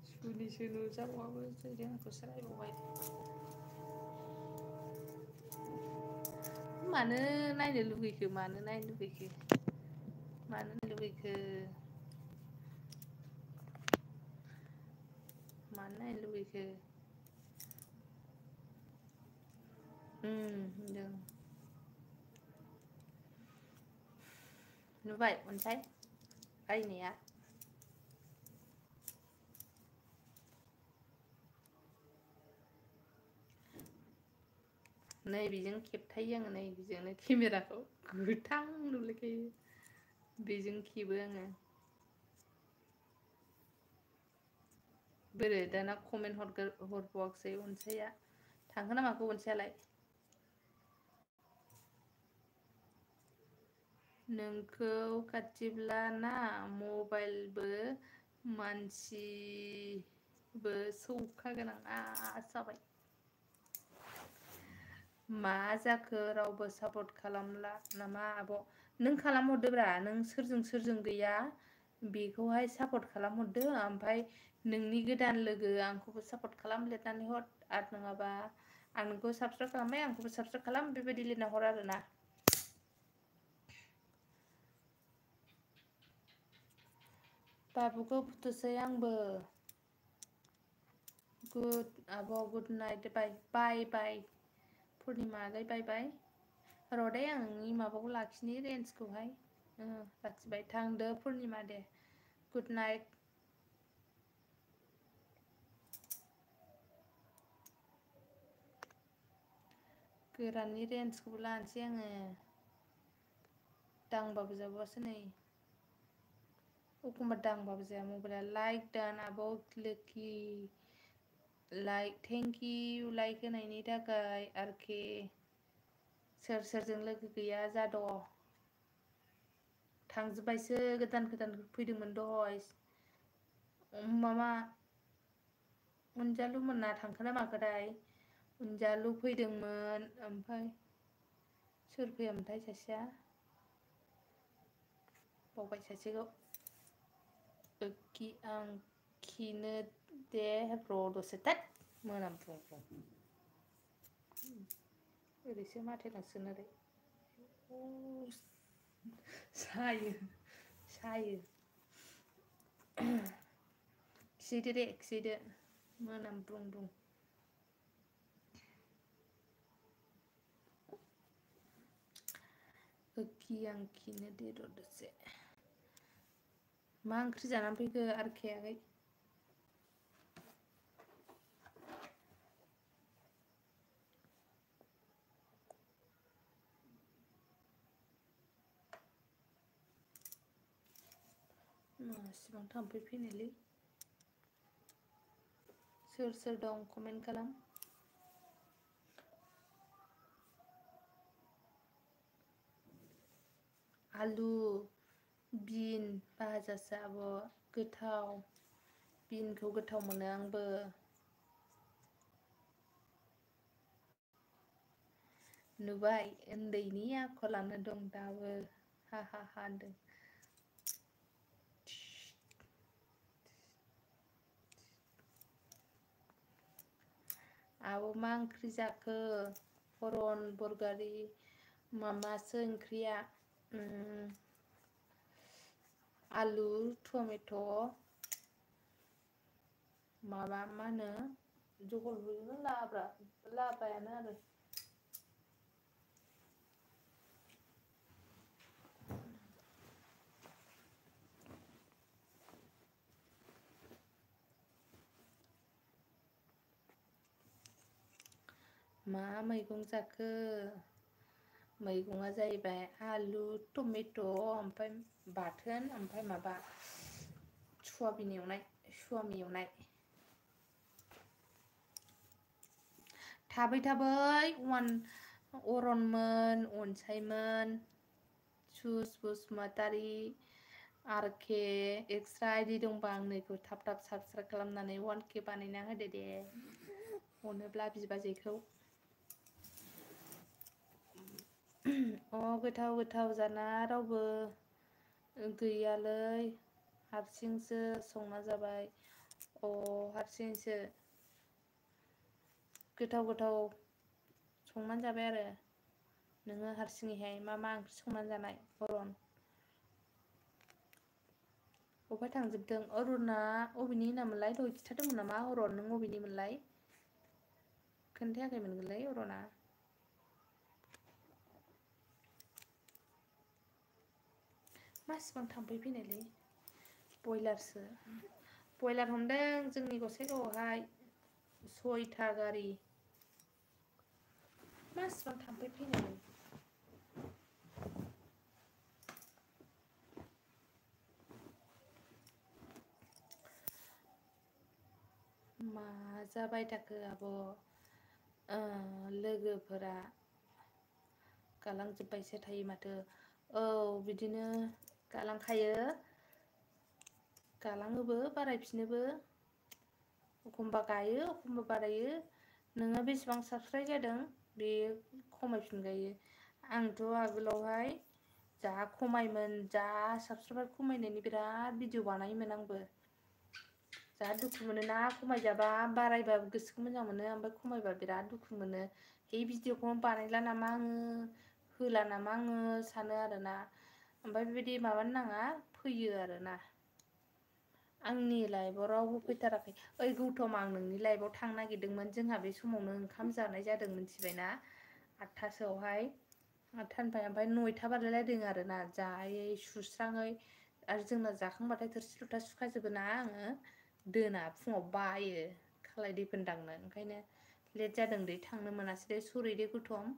सुनिसो नुजाबावाबो जाहैदों आंखौसो रायबावबाय मानो नायनो लुगैखो मानो नायनो लुगैखो मानो नायनो लुगैखो मानो नायनो लुगैखो होनदों नुबाय अनसाय रायनाया नै बेजों खेबथायो आङो नै बेजोंनो केमेराखौ गोथां नुलायखायो बेजों खेबो आङो बोरो दाना कमेन्ट हरबावाखसै अनसाया थांखो ना माखो अनसायालाय नोंखौ खाथिब्ला ना मबाइलबो मानसिबो सौखागोन आं जाबाय मा जाखो रावबो सापर्ट खालामला नामा आब' नों खालामहरदोब्रा नों सोरजों गैया बेखौहाय सापर्ट खालामहरदो ओमफ्राय नोंनि गोदान लोगो आंखौबो सापर्ट खालाम लिरनानै हर आरो नङाबा आं नोंखौ साबसक्राइब खालामबाय आंखौबो साबसक्राइब खालाम बेबायदि लिरना हर आरोना बाबुखौ फुथुसै आंबो गुड आब' गुड नाइट बाय पुर्निमा आगै बाय र'दै आं नोंनि माबाखौ लाखिनि रेन्जखौहाय लाखिबाय थांदो पुर्निमा दे गुड नाइट गोराननि रेन्जखौबो लानोसै आङो दांबाबो जाबावासो नै एखमबा दांबाबो जाया मबाइला लाइक दान आब' लोखि लाइक थेंक इउ लाइक होनायनि थाखाय आरोखि सोरजों लोगो गैया जाद' थांजोब्बायसो गोदान फैदोंमोन दहाय मामा अनजालु मोना थांखोना माखोथाय अनजालु फैदोंमोन ओमफ्राय सोर फैयामोनथाय सासेया बावबाय सासेखौ आं खिनो दे र' दसे थोद मोनामफुं ओरैसो माथेनांसिगोन ओरै सायो खिहैदो दे खिहैदो मोनामब्रुं ब्रुं आं खिनो दे र' दसे मा ओंख्रि जानानै फैखो आरोखि मासिबां थाम्फै फैनायलै सोर सोर दं कमेन्ट खालाम आलु बिन भाजासो आब' गोथाव बिनखौ गोथाव मोनो आंबो नुबाय उन्दैनि आखलानो दं दाबो हा हा हा होनदों आब' मा ओंख्रि जाखो हरन बरगारि मामासो ओंख्रिया आलु टमेट' माबा मा होनो जहलबो लाब्रायानो आरो मा मैगं जाखो मैगंआ जाहैबाय आलु टमेट' ओमफ्राय बाथोन ओमफ्राय माबा सवाबिन एवनाय थाबै अरनमोन अनसायमोन सुस बसुमतारी आरके एक्सट्रा आइडि दंबा आंनिखौ थाब साबसक्राइब खालामनानै 1K बानायना होदो दे अनोब्ला बिबाजैखौ गोथाव जाना रावबो गैयालै हारसिंसो संना जाबाय हारसिंसो गोथाव संनानै जाबाय आरो नोङो हारसिङैहाय मा ओंख्रि संनानै जानाय हरन अबहाय थांजोबदों अरुना अबेनि होनामोनलाय दहाय खिथादोंमोन नामा अरन नों अबेनि मोनलाय खोन्थायाखैमोनगोनलै अरना मासिबां थाम्फै फैनायलै बयलार हमदों जोंनि गसाइगावआवहाय 6था गारि मासिबां थाम्फै फैनायलै मा जाबाय थाखो आब' लोगोफोरा गालांजोब्बायसो थायो माथो औ बिदिनो गालांखायो गालाङोबो बारायफिनोबो एखमबा गायो एखमबा बारायो नोङो बेसेबां साबस्क्राइब जादों बे खमायफिनगायो आंथ' आगोलावहाय जा खमायमोन जा साबसक्राइबार खमायनायनि बिराद भिडिअ बानायोमोन आंबो जा दुखु मोनोना खमायजाबा बारायबा गोसोखौ मोजां मोनो ओमफ्राय खमायबा बिराद दुखु मोनो बे भिडिअखौ बानायला नामा आङो होला नामा आङो सानो आरोना ओमफ्राय बेबायदि माबानो नाङा फैयो आरोना आंनि लाइफआव रावबो फैथाराखै ओइ गौथम आं नोंनि लाइफआव थांनो नागिरदोंमोन जोंहा बे समावनो ओंखाम जानाय जादों मिथिबायना 8थासोआवहाय 8थानिफ्राय ओमफ्राय 9था बारलायलायदों आरोना जायै सुस्राङै आरो जोंना जाखांबाथाय थोरसि लथा सुखाजोबो ना आङो दोना फुङाव बायो खालाय दैफोन दांनो ओंखायनो लेट जादों दै थांनो मोनासै दे सरि दे गौथम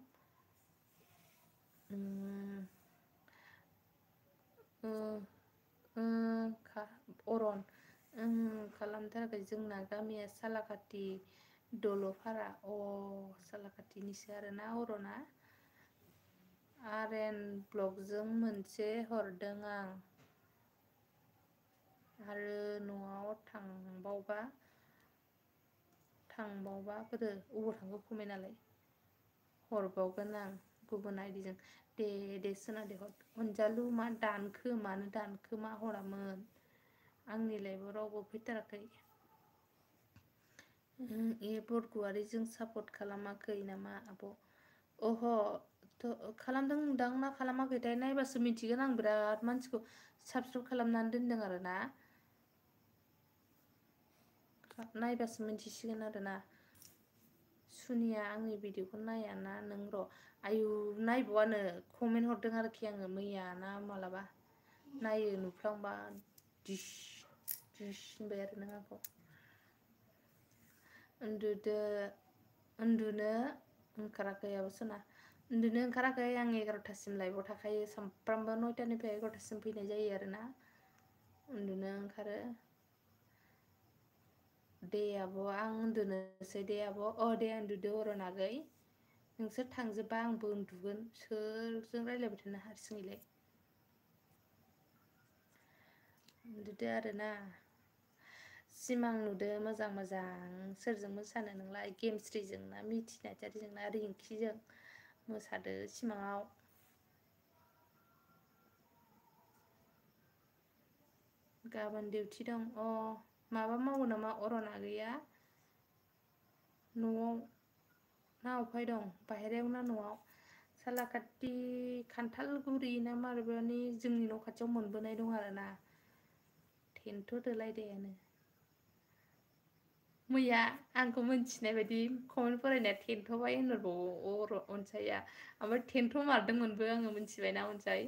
अरन खालामथाराखै जोंना गामिया सालाकाथि दल'फारा सालाकाथिनिसो आरोना अरना आर्यन ब्लगजों मोनसे हरदों आं आरो न'आव थांबावबा बोरो अबाव थांखो कमेन्टआलाय हरबावगोन आं गुबुन आइडिजों दे सोना दे हर अनजालु मानो दानखो मा हरामोन आंनि लाइफआव रावबो फैथाराखै बरग'यारिजों सापर्ट खालामाखै नामा आब' अह खालामदोंदां ना खालामाखैथाय नायबासो मिथिगोन आं बिराद मानसिखौ साबसक्राइब खालामनानै दोनदों आरोना नायबासो मिन्थिसिगोन आरोना सुनिया आंनि भिडिअखौ नायाना नों र' आयु नायबावानो कमेन्ट हरदों आरोखि आङो मैया ना मालाबा नायो नुफ्लांबा दिस होनबाय आरो नों आंखौ उन्दुनो ओंखाराखै आब' सना उन्दुनो ओंखाराखै आं 11थासिम लाइफआव थाखायो सामफ्रामबो 9थानिफ्राय 11थासिम फैनाय जायो आरोना उन्दुनो ओंखारो दे आब' आं उन्दुनोसै दे आब' दे उन्दुदो अरन आगै नोंसोर थांजोबबा आंबो उन्दुगोन सोरजों रायलायबाय थानो हारसिङैलाय उन्दुदो आरोना सिमां नुदो मोजां मोजां सोरजों मोसानो नोंलाय गेमस्रिजों ना मिथि नार्जारिजों ना रिंकिजों मोसादो सिमाङाव गाबोन डिउटि दं माबा मावो नामा अरन आगैया न'आव ना अफाय दं बाहेरायाव ना न'आव सालाकाथि खान्थालगुरि ना मारैबानि जोंनि न' खाथियाव मोनबोनाय दं आरोना थेन्थ'दोलाय देनो मैया आंखौ मोनथिनाय बायदि कमेन्ट फरायनाया थेन्थ'बाय होनहरबावो अनसाया ओमफ्राय थेन्थ' मारदोंमोनबो आङो मिथिबायना अनसाय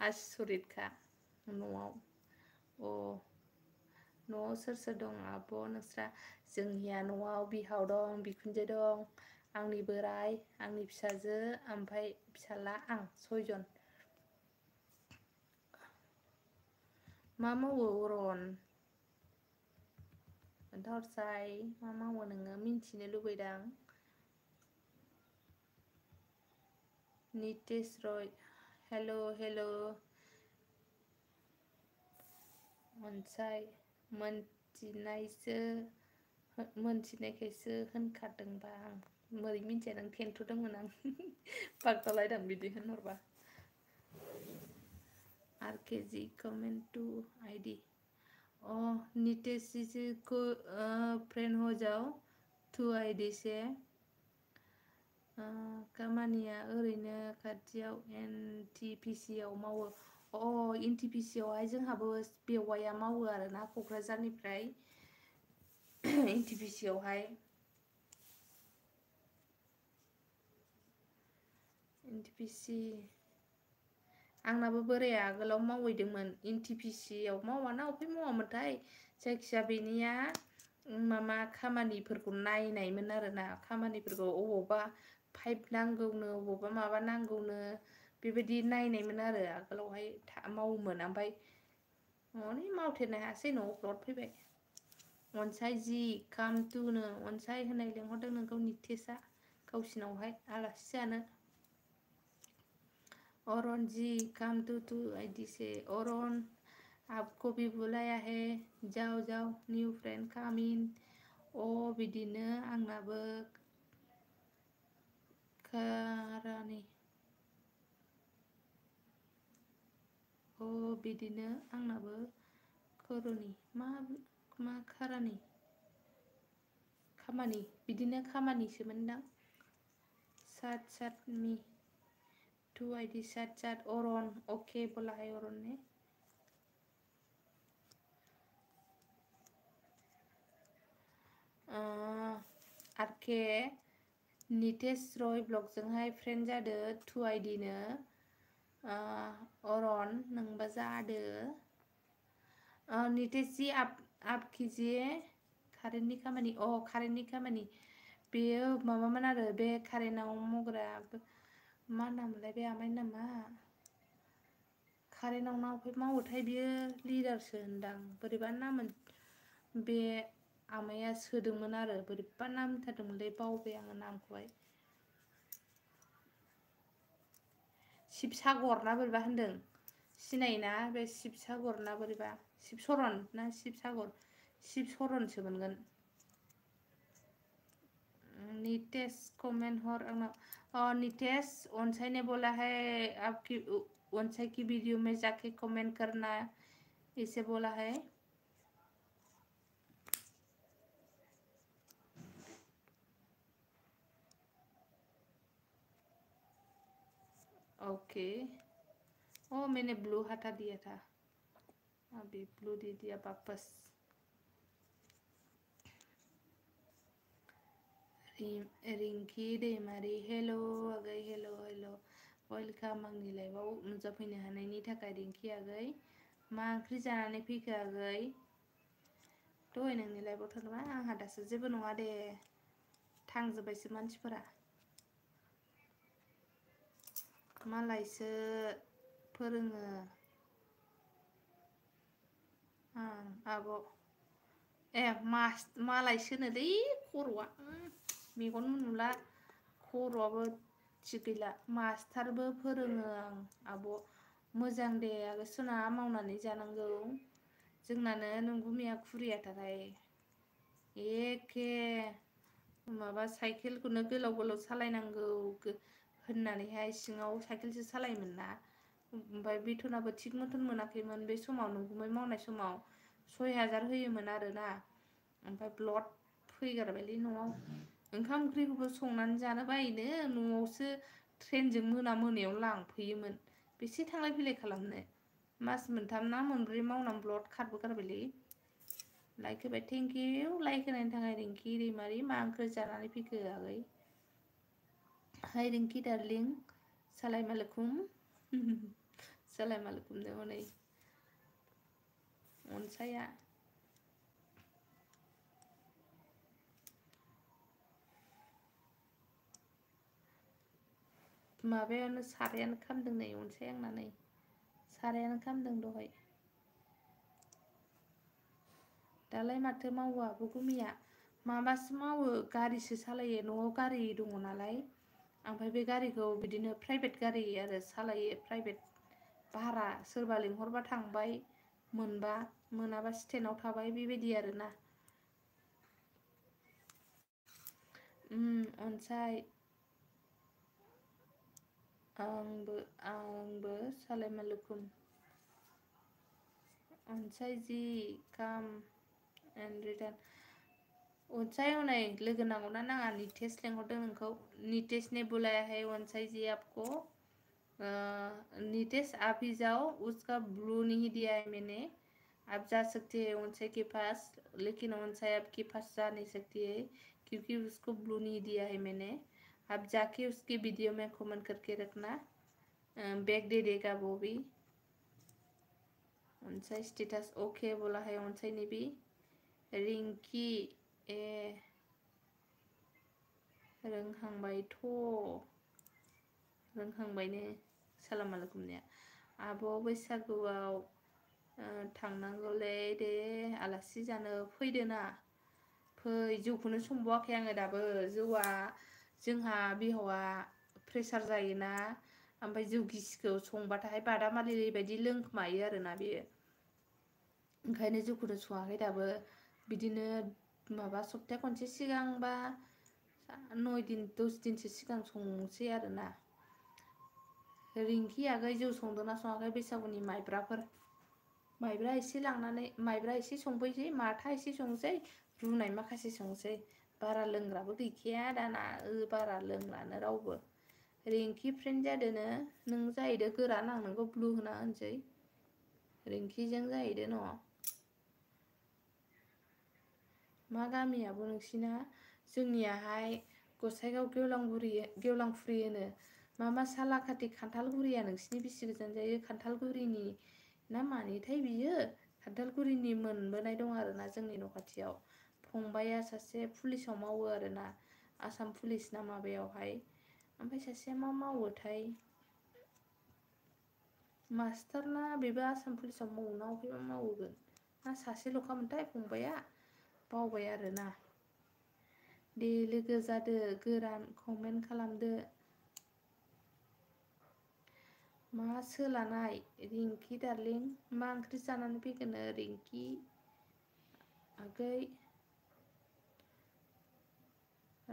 आसरितखा न'आव न'आव सोर सोर दं आब' नोंस्रा जोंनिया न'आव बिहाव दं बिखुनजो दं आंनि बोराइ आंनि फिसाजो ओमफ्राय फिसाला आं 6 जन मा मावो अरन खोन्थाहरसाय मा मावो नोङो मिन्थिनो लुबैदां नितेश रय हेल' हेल' अनसाय मोनथिनायखायसो होनखादोंबा आं बोरै मिन्थिया नों थेन्थ'दोंमोन आं बागदावलायदां बिदि होनहरबा R KG comment to ID Nitesh ji को फ्रेंड हो जाओ 2 आईडी से खामानिया ओरैनो खाथियाव NTPC आव मावो NTPC आवहाय जोंहाबो बेवाइया मावो आरोना क'क्राझारनिफ्राय NTPC आवहाय NTPC आंनाबो बोराया आगोलाव मावहैदोंमोन NTPC आव मावाना अफाय मावामोनथाय जायखिया बेनिया मामा खामानिफोरखौ नायनायमोन आरोना खामानिफोरखौ अबावबा पाइप नांगौनो अबावबा माबा नांगौनो बेबायदि नायनायमोन आरो आगोलावहाय मावोमोन ओमफ्राय हनै मावथेरनो हायासै न'आव ब्लद फैबाय अनसाय जि काम टुनो अनसाय होननाय लेंहरदों नोंखौ नितेशआ गावसिनावहाय आलासि जानो अरन जी काम टू आईडी से अरन आपको भी बुलाया है जाओ जाओ न्यू फ्रेंड काम इन बिदिनो आंनाबो खारानि बिदिनो आंनाबो खर'नि मा खारानि खामानि बिदिनो खामानिसोमोनदां सात मी 2 आईडी सात अरन ओके बोला है अरन ने आरके नितेश रय ब्लगजोंहाय फ्रेन्ड जादो 2 आईडी नो अरन नोंबा जादो नितेश जी आप कीजिए कारेन्टनि खामानि कारेन्टनि खामानि बेयो माबामोन आरो बे कारेन्टआव मावग्रा मा नामलाय बे आमाइनि नामा कारेन्टआव ना मावोथाय बियो लिडारसो होनदां बोरैबा नामोन बे आमाइया सोदोंमोन आरो बोरैबा नाम होनथारदोंमोनलै बावबाय आङो नामखौहाय शिबसागर ना बोरैबा होनदों सिनायोना बे शिबसागर ना बोरैबा शिबसरन ना शिबसागर शिबसरनसो मोनगोन नितेश कमेंट हर आंनाव नितेश अनसाय ने बोला है आपकी अनसाय की वीडियो में जाके कमेंट करना इसे बोला है ओके मैंने ब्लू हटा दिया था अभी ब्लू दे दिया वापस रिंकी दैमारि हेल' आगै हेल' वेलकाम आंनि लाइफआव नुजाफैनो हानायनि थाखाय रिंकी आगै मा ओंख्रि जानानै फैखो आगै दहाय नोंनि लाइफआव थांदोंबा आंहा दासो जेबो नङा दे थांजोब्बायसो मानसिफोरा मालायसो फोरोङो आब' ए मालायसोनोलै खर'आ मेगन नुला खर'आबो थिग गैला मास्टारबो फोरोङो आं आब' मोजां दे आगै सना मावनानै जानांगौ जोंनानो नोंगुमैया खुरियाथारहाय एखे माबा साइकेलखौनो गोलाव गोलाव सालायनांगौ होननानैहाय सिङाव साइकेलसो सालायोमोन ना ओमफ्राय बेथनाबो थिग मथन मोनाखैमोन बे समाव नोंगुमै मावनाय समाव 6000 होयोमोन आरोना ओमफ्राय ब्लड फैगारबायलै न'आव ओंखाम ओंख्रिखौबो संनानै जानो बायोनो न'आवसो ट्रेनजों मोनायाव लांफैयोमोन बेसे थांलाय फैलाय खालामनो मास मोनथाम ना मोनब्रै मावनानै ब्लड खारबोगारबायलै लाइक होबाय थेंक इउ लाइक होनायनि थाखाय रिंकि दैमारि मा ओंख्रि जानानै फैखो आगै हाय रिंकि डार्लिं सालाम आलैकुम सालाम आलैकुम नो हनै अनसाया माबायानो सारायानो खामदों नै अनसाय आंना नै सारायानो खामदों दहाय दालाय माथो मावो आब' गुमैया माबासो मावो गारिसो सालायो न'आव गारि दङ नालाय ओमफ्राय बे गारिखौ बिदिनो प्राइभेट गारि आरो सालायो प्राइभेट भारा सोरबा लिंहरबा थांबाय मोनबा मोनाबा स्टेन्डआव थाबाय बेबायदि आरोना अनसाय आंबो सालाम आलैकुम अनसाय जी काम एन्ड रिटार्न अनसाय हनै लोगो नांगौना नाङा नितेश लेंहरदों नोंखौ नितेश ने बुलाया है अनसाय जी आपको नितेश आप ही जाओ उसका ब्लू नहीं दिया है मैंने आप जा सकते हैं अनसाय के पास लेकिन अनसाय आपके पास जा नहीं सकती है क्योंकि उसको ब्लू नहीं दिया है मैंने आप जाके उसके वीडियो में कमेंट करके रखना बैग दे देगा वो भी अनसाय स्टेटस ओके बोला है अनसाय ने भी रिंकि ए रोंहांबायथ' रोंहांबायनो सालाम आलैकुमनिया आब' बैसागुआव थांनांगौलै दे आलासि जानो फैदोना फै जौखौनो संबावाखै आङो दाबो जौआ जोंहा बिहावा प्रेसार जायोना ओमफ्राय जौ गिसिखौ संबाथाय बादामालि बायदि लोंखोमायो आरोना बेयो ओंखायनो जौखौनो सङाखै दाबो बिदिनो माबा सप्ताह खनसे सिगां बा 9 दिन 10 दिनसो सिगां संसै आरोना रिंकि आगै जौ संदोंना सङाखै बैसागुनि माइब्रा एसे लांनानै माइब्रा एसे संफैसै माथा एसे संसै रुनाय माखासे संसै बारा लोंग्राबो गैखाया दाना बारा लोंलानो रावबो रिंकि फ्रेन्ड जादोनो नों जाहैदो गोरान आं नोंखौ ब्लु होना होनसै रिंकिजों जाहैदो न' मा गामियाबो नोंसिना जोंनियाहाय गसाइगाव गेवलांफुरि होनो मा सालाकाथि खान्थालगुरिया नोंसिनि बेसे गोजान जायो खान्थालगुरिनि ना मानिथाय बियो खान्थालगुरिनि मोनबोनाय दं आरोना जोंनि न' खाथियाव फंबाया सासे पुलिसाव मावो आरोना आसाम पुलिस ना माबायावहाय ओमफ्राय सासेया मा मावोथाय मास्टार ना बेबो आसाम पुलिसाव मावो ना अबेबा मावगोन ना सासेल'खामोनथाय फंबाया बावबाय आरोना दे लोगो जादो गोरान कमेन्ट खालामदो मा सोलानाय रिंकि डार्लिं मा ओंख्रि जानानै फैगोनो रिंकि आगै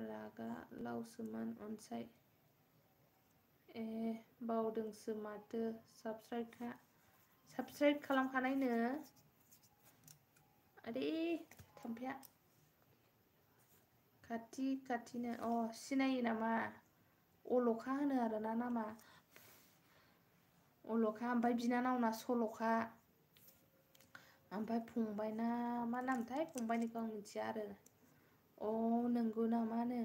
रागा लावसोमोन अनसाय ए बावदोंसो माथो साबस्क्राइब खालामखानायनो आरे थाम्फैया खाथिनो सिनायो नामा अलखा होनो आरोना नामा अलखा ओमफ्राय बिनानावना सल'खा ओमफ्राय फंबायना मा नामथाय फंबायनिखौ आं मिथिया आरो नंगौ नामानो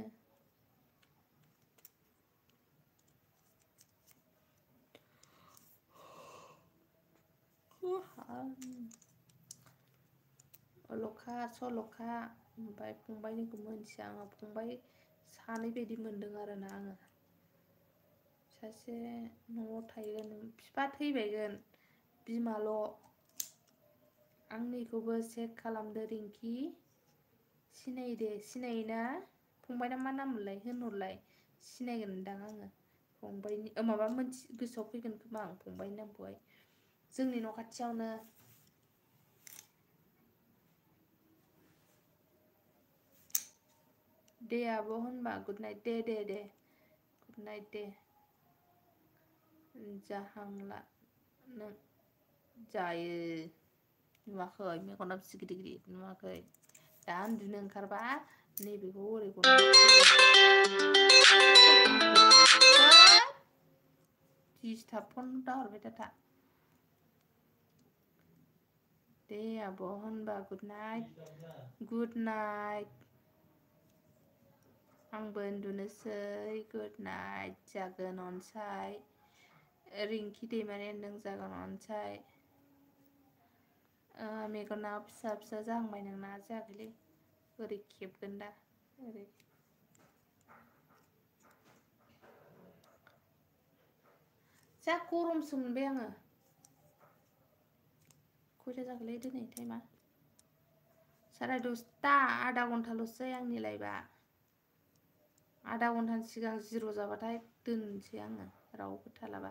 अलखा सलखा ओमफ्राय फंबायनिखौ मोनथिया आङो फंबाय सानै बायदि मोनदों आरोना आङो सासे न'आव थायो बिफा थैबायगोन बिमाल' आंनिखौबो चेक खालामदो रिंकि सिनायदो सिनायोना फंबायना मा नाम मोनलाय होनहरलाय सिनायगोनदां आङो फंबायनि माबा मोनसे गोसोआव फैगोन खोमा आं फंबायनि नामखौहाय जोंनि न' खाथियावनो दे आब' होनबा गुड नाइट दे गुड नाइट दे जाहांला नों जायो नुवाखै मेगना बिसि गिदिर गिदिर नुवाखै दा उन्दुनो ओंखारबा नैबेखौ ओरै दिसथाब फन दाहरबाय था दे आब' होनबा गुड नाइट आंबो उन्दुनोसै गुड नाइट जागोन अनसाय रिंकि दैमारिया नों जागोन अनसाय मेगना फिसा फिसा जाहांबाय नोंना जायाखैलै ओरै खेबगोन दा ओरै जा गरमसो मोनबाय आङो खयथा जाखोलै दिनै टाइमा 10:30 आधा घन्टाल'सै आंनि लाइफआ आधा घन्टानि सिगां जिर' जाबाथाय दोनसै आङो रावबो थालाबा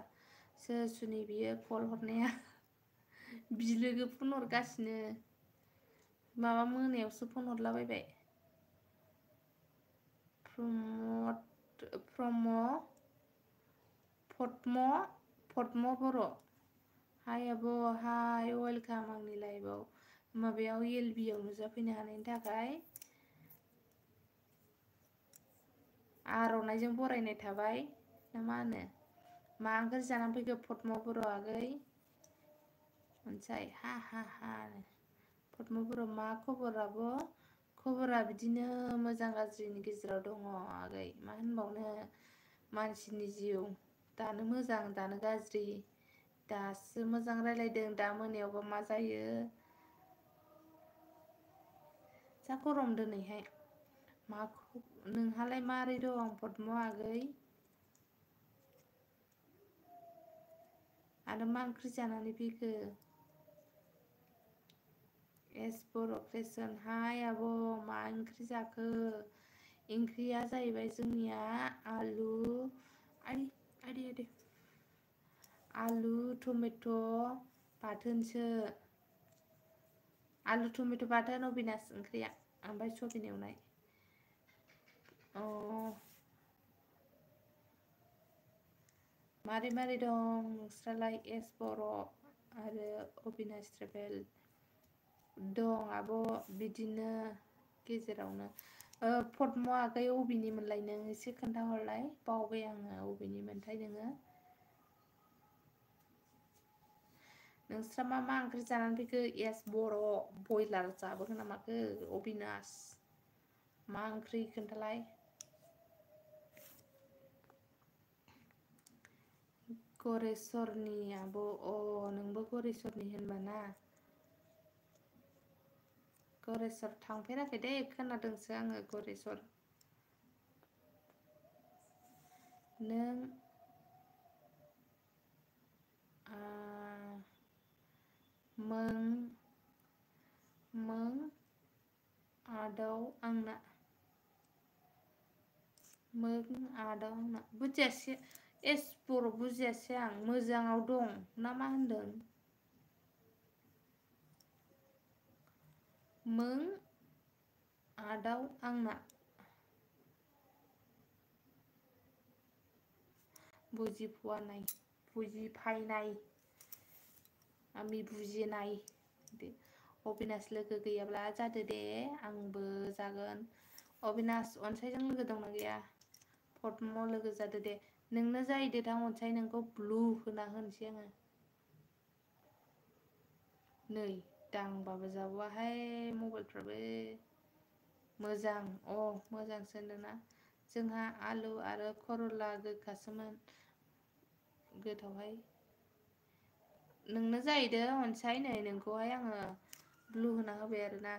सोर सुनि बियो कल हरनाया बिलोगो फन हरगासिनो माबा मोनायावसो फन हरलाबायबाय पद्म बर' हाय आब' हाय वेलकाम आंनि लाइफआव माबायाव एलबियाव नुजाफैनो हानायनि थाखाय आर'नाइजों बरायनाय थाबाय ना मा होनो मा ओंख्रि जानानै फैखो पद्म बर' आगै अनसाय हा पद्म बर' मा खबर आब' खबरा बिदिनो मोजां गाज्रिनि गेजेराव दङ आगै मा होनबावनो मानसिनि जिउ दानो मोजां दानो गाज्रि दासो मोजां रायलायदों दा मोनायावबा मा जायो जा गरम दिनैहाय नोंहालाय मारै दं पद्म आगै आरो मा ओंख्रि जानानै फैखो एस बर' क्रेसन हाय आब' मा ओंख्रि जाखो ओंख्रिया जाहैबाय जोंनिया आलु टमेट' बाथोनसो आलु टमेट' बाथोन अबिनास ओंख्रिया ओमफ्राय सबिन एवनाय मारै दं नोंस्रालाय एस बर' आरो अबिनास ट्रेभेल दं आब' बिदिनो गेजेरावनो पद्म आगै अबेनि मोनलाय नों एसे खोन्थाहरलाय बावबाय आङो अबेनि मोनथाय नोंस्रा मा ओंख्रि जानानै फैखो एस बर' बयलार जाबोगोन ना माखो अबिनास मा ओंख्रि खोन्थालाय गरेस्वरनि आब' नोंबो गरेस्वरनि होनबा ना गरेस्वर थांफेराखै दे खोनादोंसो आङो गरेस्वर नों मों आदाव आंना बुजियासै एस बर' बुजियासै आं मोजाङाव दं ना मा होनदों मों आदाव आंना बुजिफायनाय आंनि बुजिनाय अबिनास लोगो गैयाब्ला जादो दे आंबो जागोन अबिनास अनसायजों लोगो दंना गैया पद्म लोगो जादो दे नोंनो जाहैदो दां अनसाय नोंखौ ब्लु होना होनोसै आङो नै दांबाबो जाबावाहाय मबाइलफ्राबो मोजां मोजांसो होनदोंना जोंहा आलु आरो करला गोखासोमोन गोथावहाय नोंनो जाहैदो अनसाय नै नोंखौहाय आङो ब्लु होना होबाय आरोना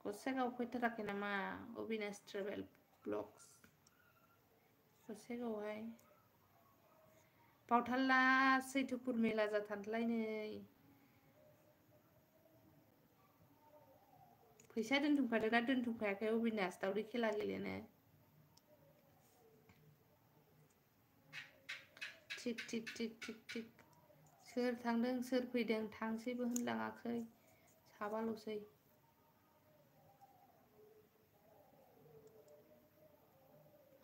गसाइगाव फैथाराखै नामा अबिनास ट्रेभेल ब्लग्स गसाइगावहाय बावथारला सैथोफुर मेला जाथारलाय नै फैसा दोनथुमखादोंना दोनथुमखायाखै अबिनाश दावदै खेला गेलेनो थिग थिग थिग थिग थिग सोर थांदों सोर फैदों थांसैबो होनलाङाखै साबाल'सै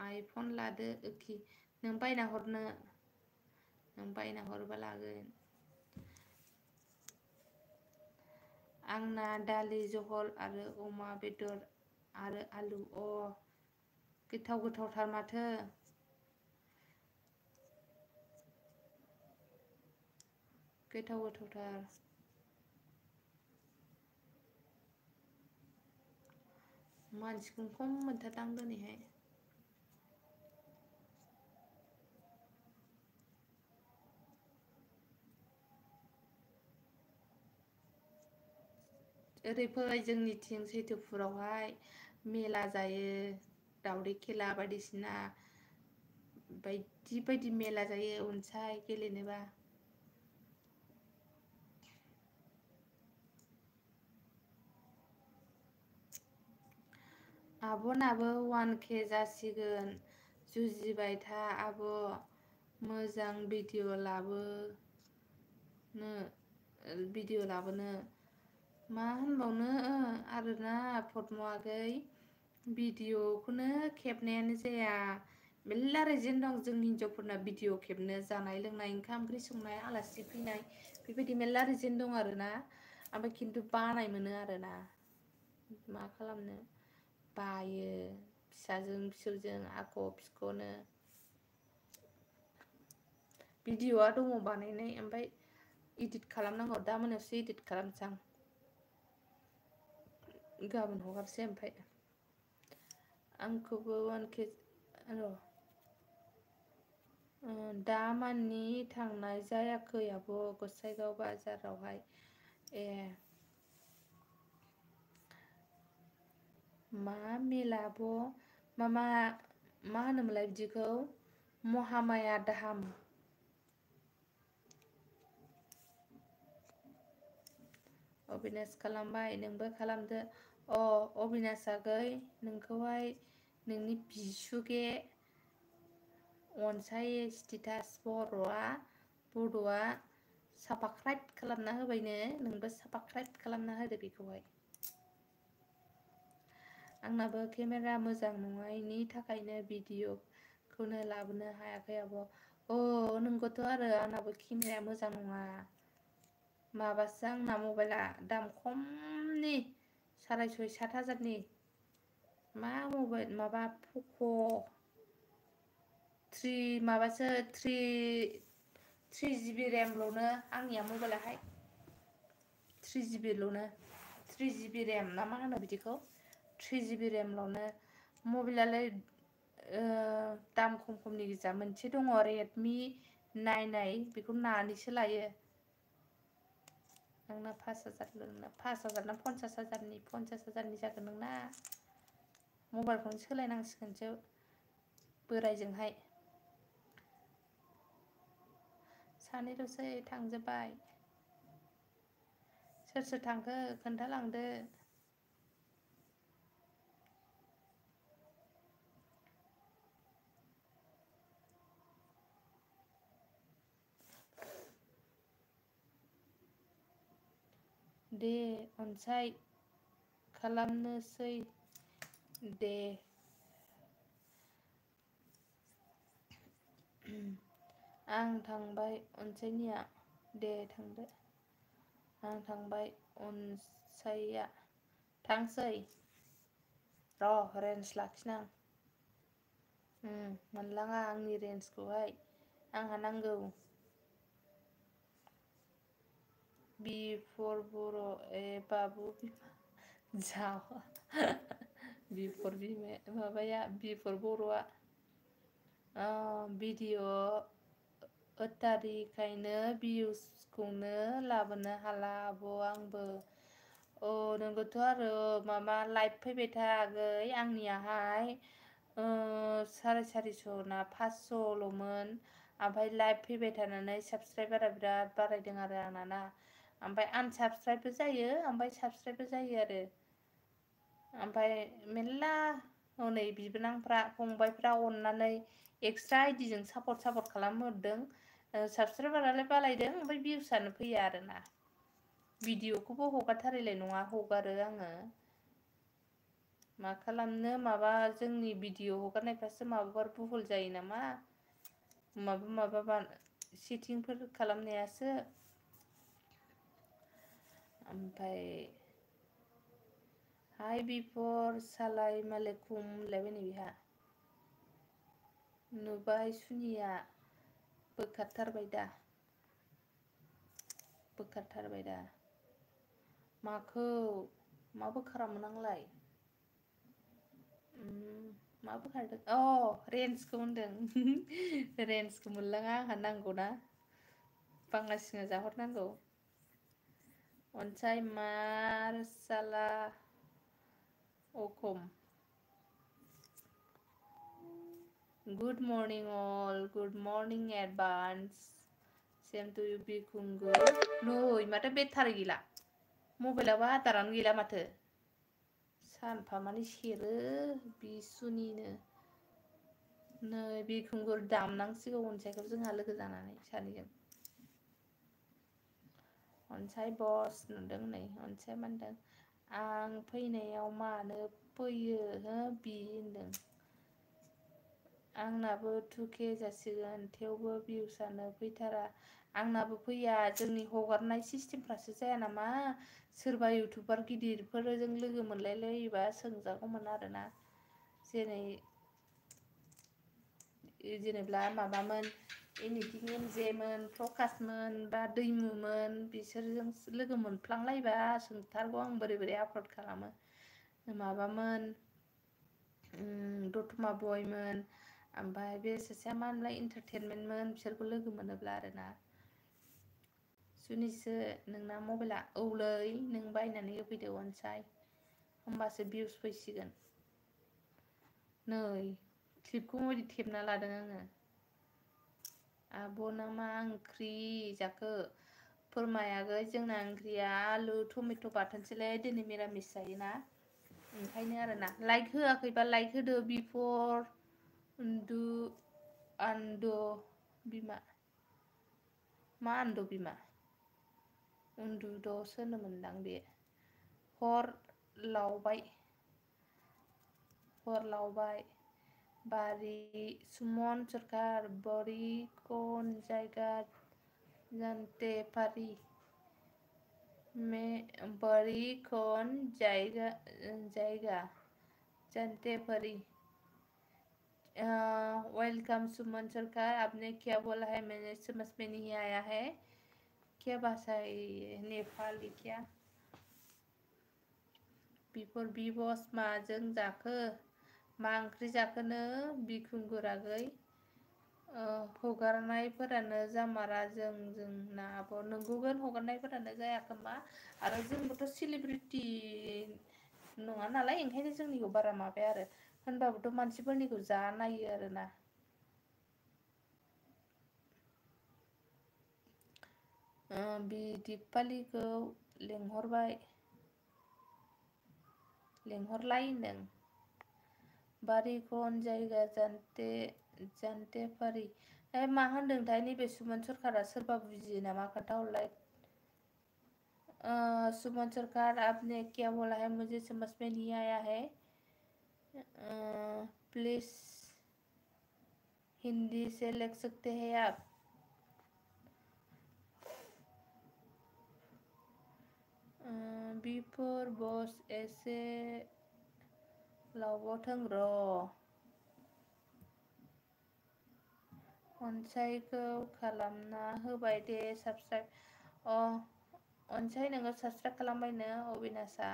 आइफन लादो ओखि नों बायना हरनो नों बायना हरबा लागोन आंना दालि जहल आरो अमा बेदर आरो आलु गोथाव गोथावथार माथो गोथाव गोथावथार मानसिखौनो खम मोनथारदां दिनैहाय ओरै फै जोंनिथिं सैथोफुरावहाय मेला जायो दावदै खेला बायदिसिना बायदि बायदि मेला जायो अनसाय गेलेनोबा आब'नाबो 1K जासिगोन जुजिबाय था आब' मोजां भिडिअ लाबोनो मा होनबावनो आरोना पद्म आगै भिडिअखौनो खेबनायानो जाया मेरला रेजेन दं जोंनि हिन्जावफोरना भिडिअ खेबनो जानाय लोंनाय ओंखाम ओंख्रि संनाय आलासि फैनाय बेबायदि मेरला रेजेन दं आरोना ओमफ्राय खिन्थु बानाय मोनो आरोना मा खालामनो बायो फिसाजों फिसौजों आख' फिख'नो भिडिअआ दङ बानायनाय ओमफ्राय इदिट खालामनांगौ दा मोनायावसो इदिट खालामसै आं गाबोन हगारसै ओमफ्राय आंखौबो 1K र' दामानि थांनाय जायाखै आब' गसाइगाव बाजारावहाय ए मा मेला आब' मा होनोमोनलाय बिदिखौ महामाया दाहाम अबिनास खालामबाय नोंबो खालामदो अबिनास आगै नोंखौहाय नोंनि बिसुगे अनसाय स्टेटास बड'आ साबसक्राइब खालामना होबायनो नोंबो साबसक्राइब खालामना होदो बेखौहाय आंनाबो केमेरा मोजां नङैनि थाखायनो भिडिअखौनो लाबोनो हायाखै आब' नंगौथ' आरो आंनाबो केमेराया मोजां नङा माबासो आंना मबाइला दाम खमनि 6,500-7,000नि मा मबाइल माबा पक' 3GB रेमल'नो आंनिया मबाइलाहाय 3GBल'नो 3GB रेम ना मा होनो बिदिखौ 3GB रेमल'नो मबाइलालाय दाम खमनि गोजा मोनसे दङ रेडमि 9i बेखौ नानैसो लायो नोंना 5,000 ना 50,000 जागोन नोंना मबाइलखौनो सोलायनांसिगोनसो बोरायजोंहाय सानैल'सै थांजोब्बाय सोर सोर थांखो खोन्थालांदो दे अनसाय खालामनोसै दे आं थांबाय अनसायनिया दे थांदो आं थांबाय अनसायआ थांसै र' रेन्ज लाखिनां मोनलाङा आंनि रेन्जखौहाय आंहा नांगौ बिफर बर' बाबु जावा बिफर बर'आ भिडिअ तारिखायनो भिउसखौनो लाबोनो हाला आब' आंबो नोंगौथ' आरो माबा लाइभ फैबाय था आगै आंनियाहाय 450 ना 500ल'मोन ओमफ्राय लाइभ फैबाय थानानै साबसक्राइबारा बिराद बारायदों आरो आंना ना। ओमफ्राय आनसाबस्क्राइबबो जायो ओमफ्राय साबसक्राइबबो जायो आरो। ओमफ्राय मेरला हनै बिबोनांफ्रा फंबायफ्रा अननानै एक्सट्रा आइडिजों सापर्ट खालामहरदों। साबसक्राइबारालाय बारायदों ओमफ्राय भिउसआनो फैया आरोना। भिडिअखौबो हगारथारैलाय नङा, हगारो आङो। मा खालामनो, माबा जोंनि भिडिअ हगारनायफ्रासो माबाफोर भुल जायो नामा, माबा सेटिंफोर खालामनायासो। ओमफ्राय हाय बिफर सालाय मालेकुम होनलायबाय नै बिहा। नुबाय सुनिया बोखारथारबाय दा। बोखारथारबाय दा। माखौ? मा बोखारामोन आंलाय? मा बोखारदों? रेन्जखौ होनदों। रेन्जखौ मोनलाङा, आंहा नांगौना। बाङा सिङा जाहरनांगौ। अनसाय मार साला अखम। Good morning all, good morning advance. Same to you बिकुंगुर। नै माथो बेटारि गैला। मबाइलाबो आदारानो गैला माथो। सानफा मानि सेरो बिसुनिनो। नै बिखुंगुर दामनांसिगौ अनसायखौ जोंहा लोगो जानानै सानैजों। अनसाय बस नुदों नै, अनसाया मा होनदों? आं फैनायाव मानो फैयो हो बि होनदों। आंनाबो 2K जासिगोन थेवबो भिउसआनो फैथारा। आंनाबो फैया, जोंनि हगारनाय सिस्टेमफ्रासो जाया नामा। सोरबा इउटुबार गिदिरफोरजों लोगो मोनलायलायोबा सोंजागौमोन आरोना। जेनेब्ला माबामोन एनिथिं एमजेमोन, प्रकासमोन बा दैमुमोन, बिसोरजों लोगो मोनफ्लांलायबा सोंथारगौ आं बोरै बोरै आपलड खालामो। माबामोन दतमा बयमोन, ओमफ्राय बे सासेया मा होनोमोनलाय इन्टारटेनमेन्टमोन, बिसोरखौ लोगो मोनोब्ला आरोना। सुनिसो नोंना मबाइला? औलै नों बायनानै होफैदो अनसाय, होमबासो भिउस फैसिगोन। नै क्लिपखौ माबायदि थेबना लादों आङो। आब'ना मा ओंख्रि जाखो? फोरमायागै, जोंना ओंख्रिया आलु टमेट' बाथोनसोलै, दिनै मिरामिस जायोना। ओंखायनो आरोना। लाइक होआखैबा लाइक होदो बिफर उन्दु आन्द बिमा। मा आन्द बिमा? उन्दुद'सो होनोमोनदां बे। हर लावबाय। हर लावबाय। बारि सुमन सरकार बड़ी कौन जायगा जानते पारी में बड़ी कौन जाएगा जानते परी। वेलकम सुमन सरकार, आपने क्या बोला है मैंने समझ में नहीं आया है। क्या भाषा है ये, नेपाली क्या? बिफोर बि बस माजों जाखो? मा ओंख्रि जाखोनो बिखुंगुरागै? हगारनायफोरानो जामारा जोंना आब'। नंगौगोन, हगारनायफोरानो जाया खोमा। आरो जोंबोथ' सिलिब्रिटि नङा नालाय, ओंखायनो जोंनिखौ बारा माबाया आरो। होनबाबोथ' मानसिफोरनिखौ जा नायो आरोना। दिपालिखौ लेंहरबाय। लेंहरलाय होनदों। बारि कौन जायगा जानते पारी। मा होनदोंथाय नैबे सुमन सरकारा? सोरबा बुजियो नामा खोन्थाहरलाय। सुमन सरकार, आपने क्या बोला है मुझे समझ में नहीं आया है। प्लीज हिंदी से लिख सकते हैं आप। बिफोर बस एसे लावबावथों र'। अनसायखौ खालामना होबाय दे साबस्क्राइब। अनसाय नोङो साबस्क्राइब खालामबायनो अबिनाशा।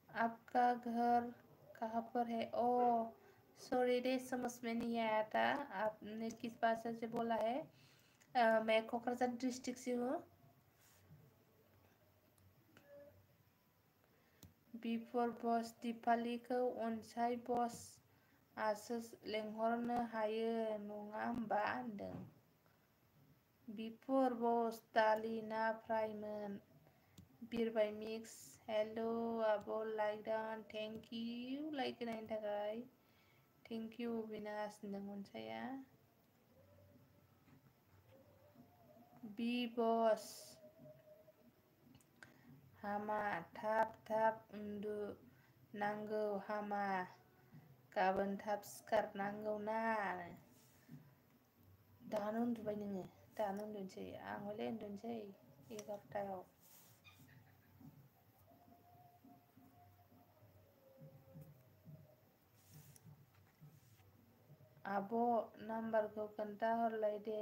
आपका घर कहाँ पर है? सॉरी दे, समझ में नहीं आया था आपने किस भाषा से बोला है। मैं क'क्राझार डिस्ट्रिक्ट से हूँ। बिफोर बस दिपालिखौ अनसाय बस आसो लेंहरनो हायो नङा होमबा होनदों। बिफोर बस दालि ना फ्रायमोन। बिरबाय मिक्स हेल' आब' लाइदान थेंक इउ लाइक होनायनि थाखाय। थेंक इउ अबिनास होनदों अनसाया। बि बस हामा थाब थाब उन्दु नांगौ हामा गाबोन थाब सिखारनांगौ ना। दानो उन्दुबाय नोङो दानो उन्दुनोसै आं हले उन्दुनोसै 11टायाव। आब' नाम्बारखौ खोन्थाहरलाय दे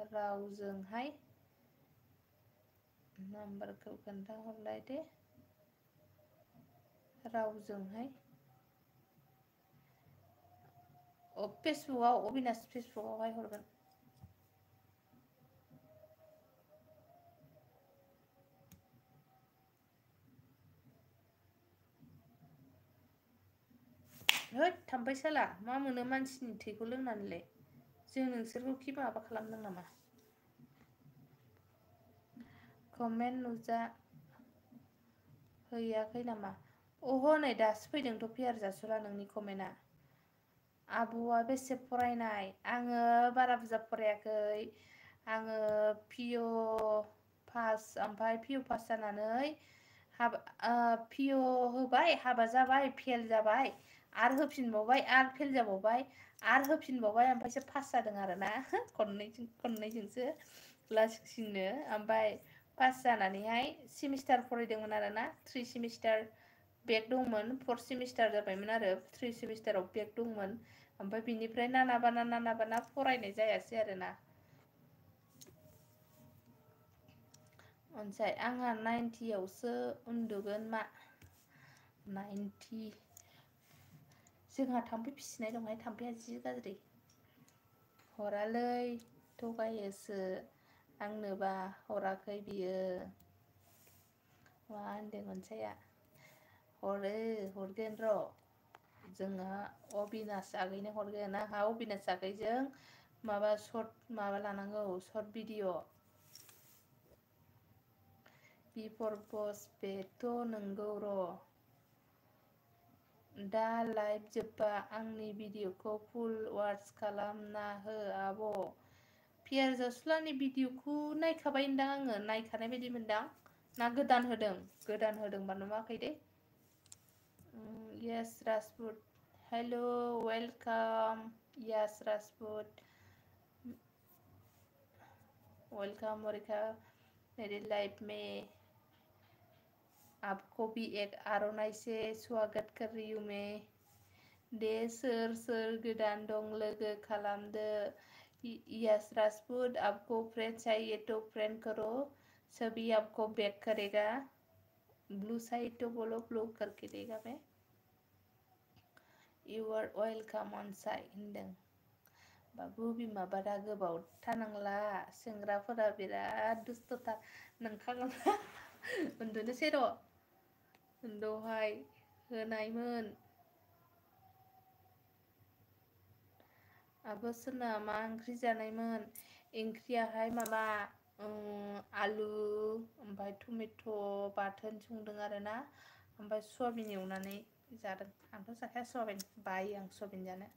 रावजोंहाय। नाम्बारखौ खोन्थाहरलाय दे रावजोंहाय। फेसबुकआव अबिनास फेसबुकआवहाय हरगोन। होद थाम्फै साला मा मोनो मानसिनि थैखौ लोंनानैलाय। जों नोंसोरखौ खि माबा खालामदों नामा? कमेन्ट नुजा हैयाखै नामा? अह नै दासो फैदोंथ' पियार जासुला नोंनि कमेन्टआ। आब'आ बेसे फरायनाय? आङो बारा बुरजा फरायाखै। आङो पिअ पास ओमफ्राय पिअ पास जानानै पिअ होबाय हाबा जाबाय फेल जाबाय आरो होफिनबावबाय आरो फेल जाबावबाय आरो होफिनबावबाय ओमफ्रायसो पास जादों आरोना खननैजोंसो लासिंसिंनो ओमफ्राय पास जानानैहाय सेमिस्टार फरायदोंमोन आरोना 3 सेमिस्टार बेक दंमोन 4th सेमिस्टार जाबायमोन आरो 3 सेमिस्टाराव बेक दंमोन ओमफ्राय बिनिफ्राय नानाबाना फरायनाय जायासै आरोना। अनसाय आंहा 90आवसो उन्दुगोन मा 90। जोंहा थाम्फै फिसिनाय दंहाय थाम्फैया जि गाज्रि। हरालै थगायोसो आंनोबा हराखै बियो। मा होनदों अनसाया? हरगोन र'। जोंहा अबिनास आगैनो हरगोन आंहा अबिनास आगैजों माबा सर्ट माबा लानांगौ सर्ट भिडिअ'। बिफर बस बेथ' नंगौ र'। दा लाइभ जोब्बा आंनि भिडिअ'खौ फुल वाच खालामना हो आब'। पियार जासुलानि भिडिअ'खौ नायखाबायदां आङो नायखानाय बायदि मोनदां। ना गोदान होदोंबा नुवाखै दे। येस राजपुत हेल' वेलकाम यस राजपुत। वेलकम मेरे लाइफ में आपको भी एक आर'नाइ से स्वागत कर रही हूँ मैं। दे सोर गोदान दं लोगो खालामदो। यस राजपूत आपको फ्रेंड चाहिए तो फ्रेंड करो सभी आपको बैक करेगा। ब्लू साइड तो बोलो ब्लू करके देगा मैं। You are welcome on site होनदों। बाबु बिमा बारा गोबाव थानांला सेंग्राफोरा बिराद दुस्थ'थार नोंखागौना। उन्दुनोसै र' दहाय होनायमोन। आब' सोना मा ओंख्रि जानायमोन? ओंख्रियाहाय माबा आलु ओमफ्राय टमेट' बाथोन संदों आरोना ओमफ्राय सयाबिन एवनानै जादों। आंथ' जाखाया सयाबिन बायो आं सयाबिन जानो।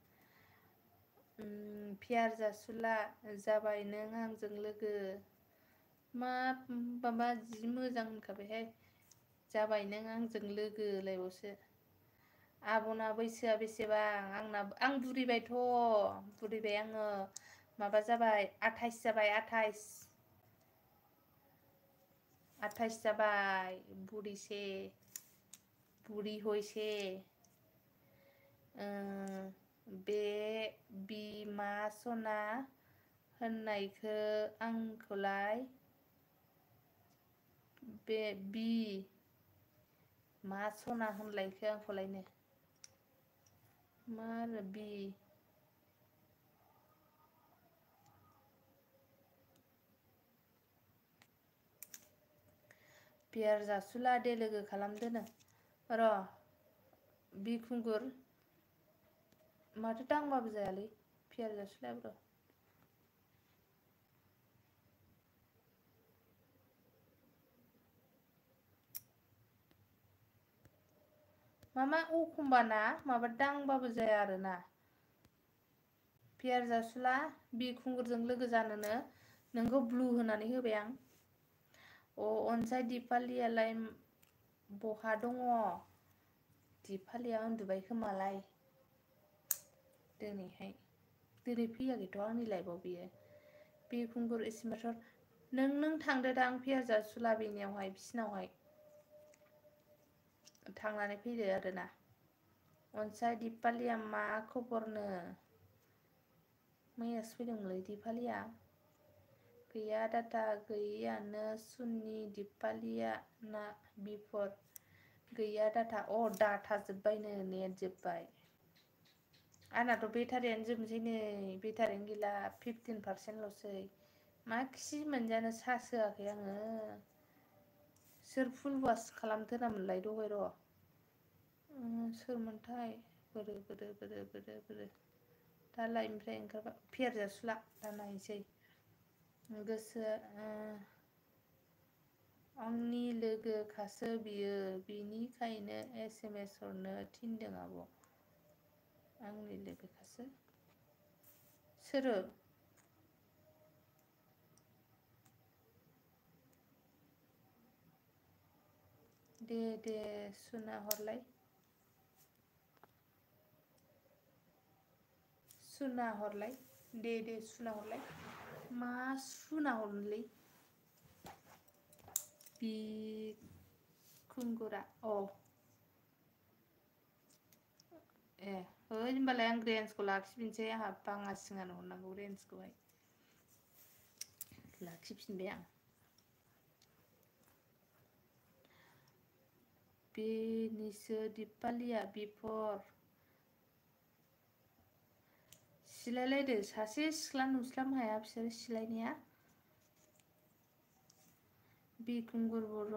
पियार जासुला जाबाय नों आंजों लोगो। माबा जि मोजां होनखाबायहाय जाबाय नों आंजों लोगोलायबावसो। आब'ना बैसोआ बेसेबां आं बुरिबायथ' बुरिबाय आङो माबा जाबाय 28 जाबाय 28 जाबाय बुरिसे बुरि हयसे। बे बिमा सना होननायखौ आंखौलाय बे मा सना होनलायखो आंखौलायनो मा आरो पियार जासुला दे लोगो खालामदोनो र' बिखुंगुर माथो दांबाबो जायालै पियार जासुलायाबो र' मामा एखमबा ना माबा दांबाबो जाया आरोना पियार जासुला बिखुंगुरजों लोगो जानोनो नोंखौ ब्लु होनानै होबाय आं अनसाय दिपालियालाय बहा दङ दिपालिया उन्दुबाय खोमालाय दिनैहाय दिनै फैयाखैथ' आंनि लाइफआव बियो बिखुंगुर इसिमाथर नों थांदो दां पियार जासुला बेनियावहाय बिसिनावहाय थांनानै फैदो आरोना अनसाय दिपालिया मा खबरनो मैयासो फैदोंमोनलै दिपालिया गैया डाटा गैयियानो सुननि दिपालिया ना बिफर गैया डाटा डाटा जोब्बायनो नेट जोब्बाय आंनाथ' बेटारियानो जोबनोसै नै बेटारियानो गैला 15%ल'सै मा खि मोनजानो सार्ज होआखै आङो सोर फुल वास खालामदो नामोनलाय दहाय र' सोरमोनथाय बोरो दा लाइभनिफ्राय ओंखारबा पियार जासुला दा नायनोसै गोसो आंनि लोगोखासो बियो बिनिखायनो SMS हरनो थिनदों आब' आंनि लोगोखासो सोरो दे सुना हरलाय दे सुना हरलाय मा सुना हरनोलै बिखुंगुरा ए होमबालाय आं रेन्जखौ लाखिफिनसै आंहा बाङा सिङानो हरनांगौ रेन्जखौहाय लाखिफिनबाय आं बेनिसो दिपालिया बिफर सिलायलायदो सासे सिख्ला नुस्लाबनो हाया बिसोर सिलायनाया बिखुंगुर बर'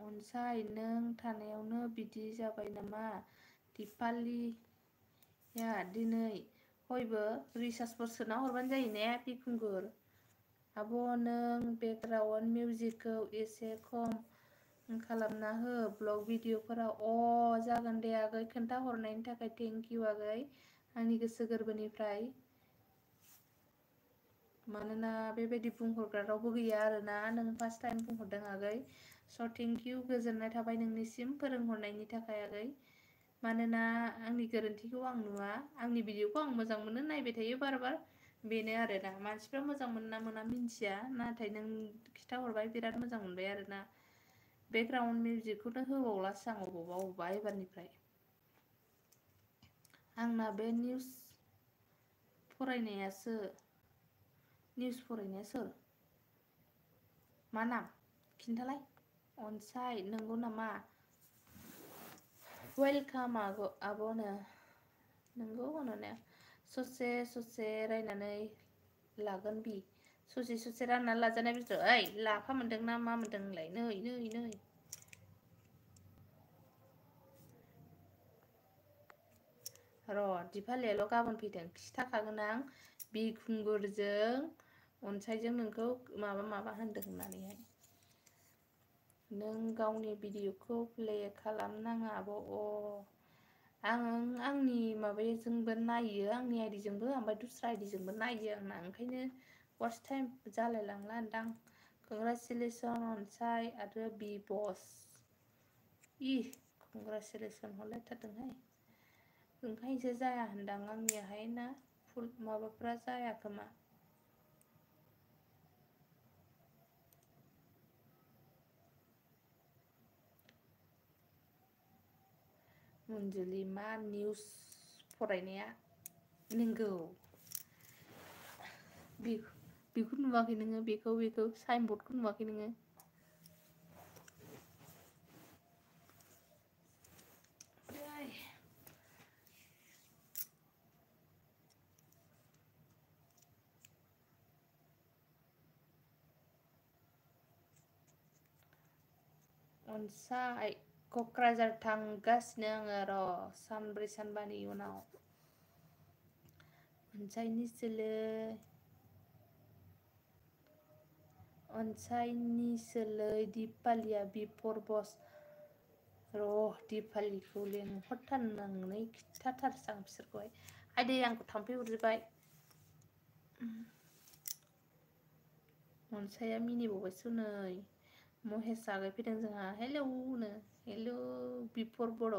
अनसाय नों थानायावनो बिदि जाबाय नामा दिपालिया दिनै हयबो रिसार्जफोर सोना हरबानो जायो ने बिखुंगुर आब' नों बेकग्राउन्ड मिउजिकखौ एसे खम खालामना हो ब्लग भिडिअफोराव जागोन दे आगै खोन्थाहरनायनि थाखाय थेंक इउ आगै आंनि गोसो गोरबोनिफ्राय मानोना बेबायदि बुंहरग्रा रावबो गैया आरोना नों फार्स्ट टाइम बुंहरदों आगै स' थेंक इउ गोजोननाय थाबाय नोंनिसिम फोरोंहरनायनि थाखाय आगै मानोना आंनि गोरोन्थिखौ आं नुवा आंनि भिडिअखौ आं मोजां मोनो नायबाय थायो बार बेनो आरोना मानसिफ्रा मोजां मोनो ना मोना मिन्थिया नाथाय नों खिन्थाहरबाय बिराद मोजां मोनबाय आरोना बेकग्राउन्ड मिउजिकखौनो होबावलासो आं अबावबा एबारनिफ्राय आंना बे निउस फरायनाया सोर मा नाम खिन्थालाय अनसाय नंगौ नामा वेलकाम आब'नो नंगौ होननाया ससे रायनानै लागोन ससे राननानै लाजानाय बुस्थु ओइ लाफा मोनदों ना मा मोनदों नोंलाय नै र' दिपालियाल' गाबोन फैदों खिथाखागोन आं बिखुंगुरजों अनसायजों नोंखौ माबा होनदों होननानैहाय नों गावनि भिडिअखौ प्ले खालामनाङा आब' आं आंनि माबाजोंबो नायो आंनि आइडिजोंबो ओमफ्राय दस्रा आइडिजोंबो नायो आंना ओंखायनो वाच टाइम जालाय लांला कंग्रेचुलेसन अनसाय आरो बि बस कंग्रेचुलेसन हरलायथारदोंहाय ओंखायनोसो जाया होनदां आंनियाहाय ना फुल माबाफ्रा जाया खोमा मन्जुलि मा निउस फरायनाया नोंगौ बेखौ नुवाखै नोङो बेखौ साइनबर्डखौ नुवाखै नोङो अनसाय क'क्राझार थांगासिनो आङो र' सानब्रै सानबानि उनाव अनसायनिसोलै दिपालिया बिफर बस र' दिपालिखौ लेंहरथारनानै खिथाथारसै आं बिसोरखौहाय आदै आंखौ थाम्फै अरजोब्बाय अनसाया मिनिबावबायसो नै महेश आगै फैदों जोंहा हेलौनो हेलौ बिफर बर'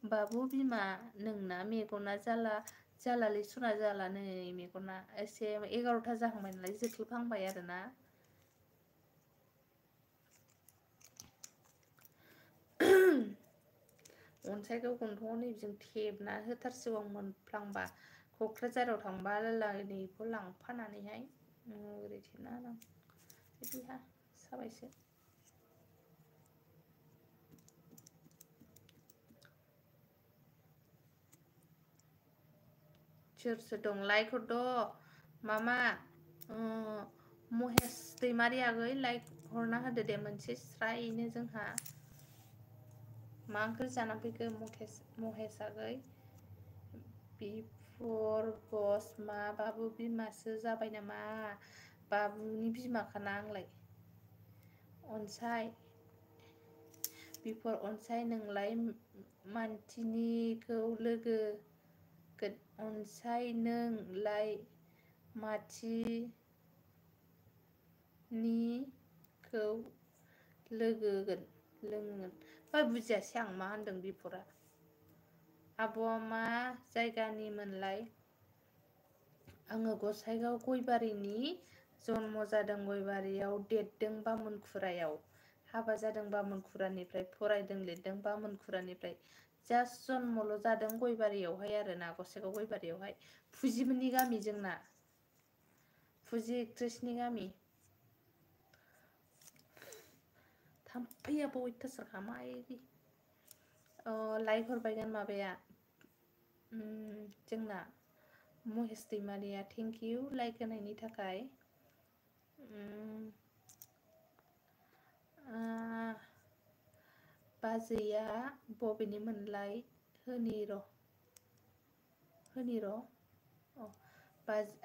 बाबु बिमा नोंना मेगना जालालै सना जाला नै मेगना एसे 11ता जाहांबाय नालाय जोख्लोबहांबाय आरोना अनसायखौ गन्थंआव नैबिजों थेबना होथारसिगौ आं मोनफ्लांबा क'क्राझाराव थांबा लालायनिखौ लांफानानैहाय ओरै थेबना होनां बिदिहा साबायसो सोर सोर दं लाइक हरद' मामा महेश दैमारि आगै लाइक हरना होदो दे मोनसे स्रायनो जोंहा मा ओंख्रि जाना फैखो महेश आगै बिफर बस मा बाबु बिमासो जाबाय नामा बाबुनि बिमाखाना आंलाय अनसाय बिफर अनसाय नोंलाय मानथिनिखौ लोगो अनसाय नोंलाय माथिनिखौ लोगोगोन बुजियासै आं मा होनदों बिफरा आब'आ मा जायगानिमोनलाय आङो गसाइगाव गयबारिनि जन्म जादों गयबारियाव देरदों बामुनखुरायाव हाबा जादों बामुनखुरानिफ्राय फरायदों लिरदों बामुनखुरानिफ्राय जास्ट जन्मल' जादों गयबारियावहाय आरोना गसाइगाव गयबारियावहाय फुजिमोननि गामि जोंना फुजि एक्ट्रेसनि गामि थाम्फैयाबो अयथासारखा मायदि लाइक हरबायगोन माबाया जोंना Mahesh Daimaria thank you like होनायनि थाखाय बाजैया बबेनिमोनलाय होनि र'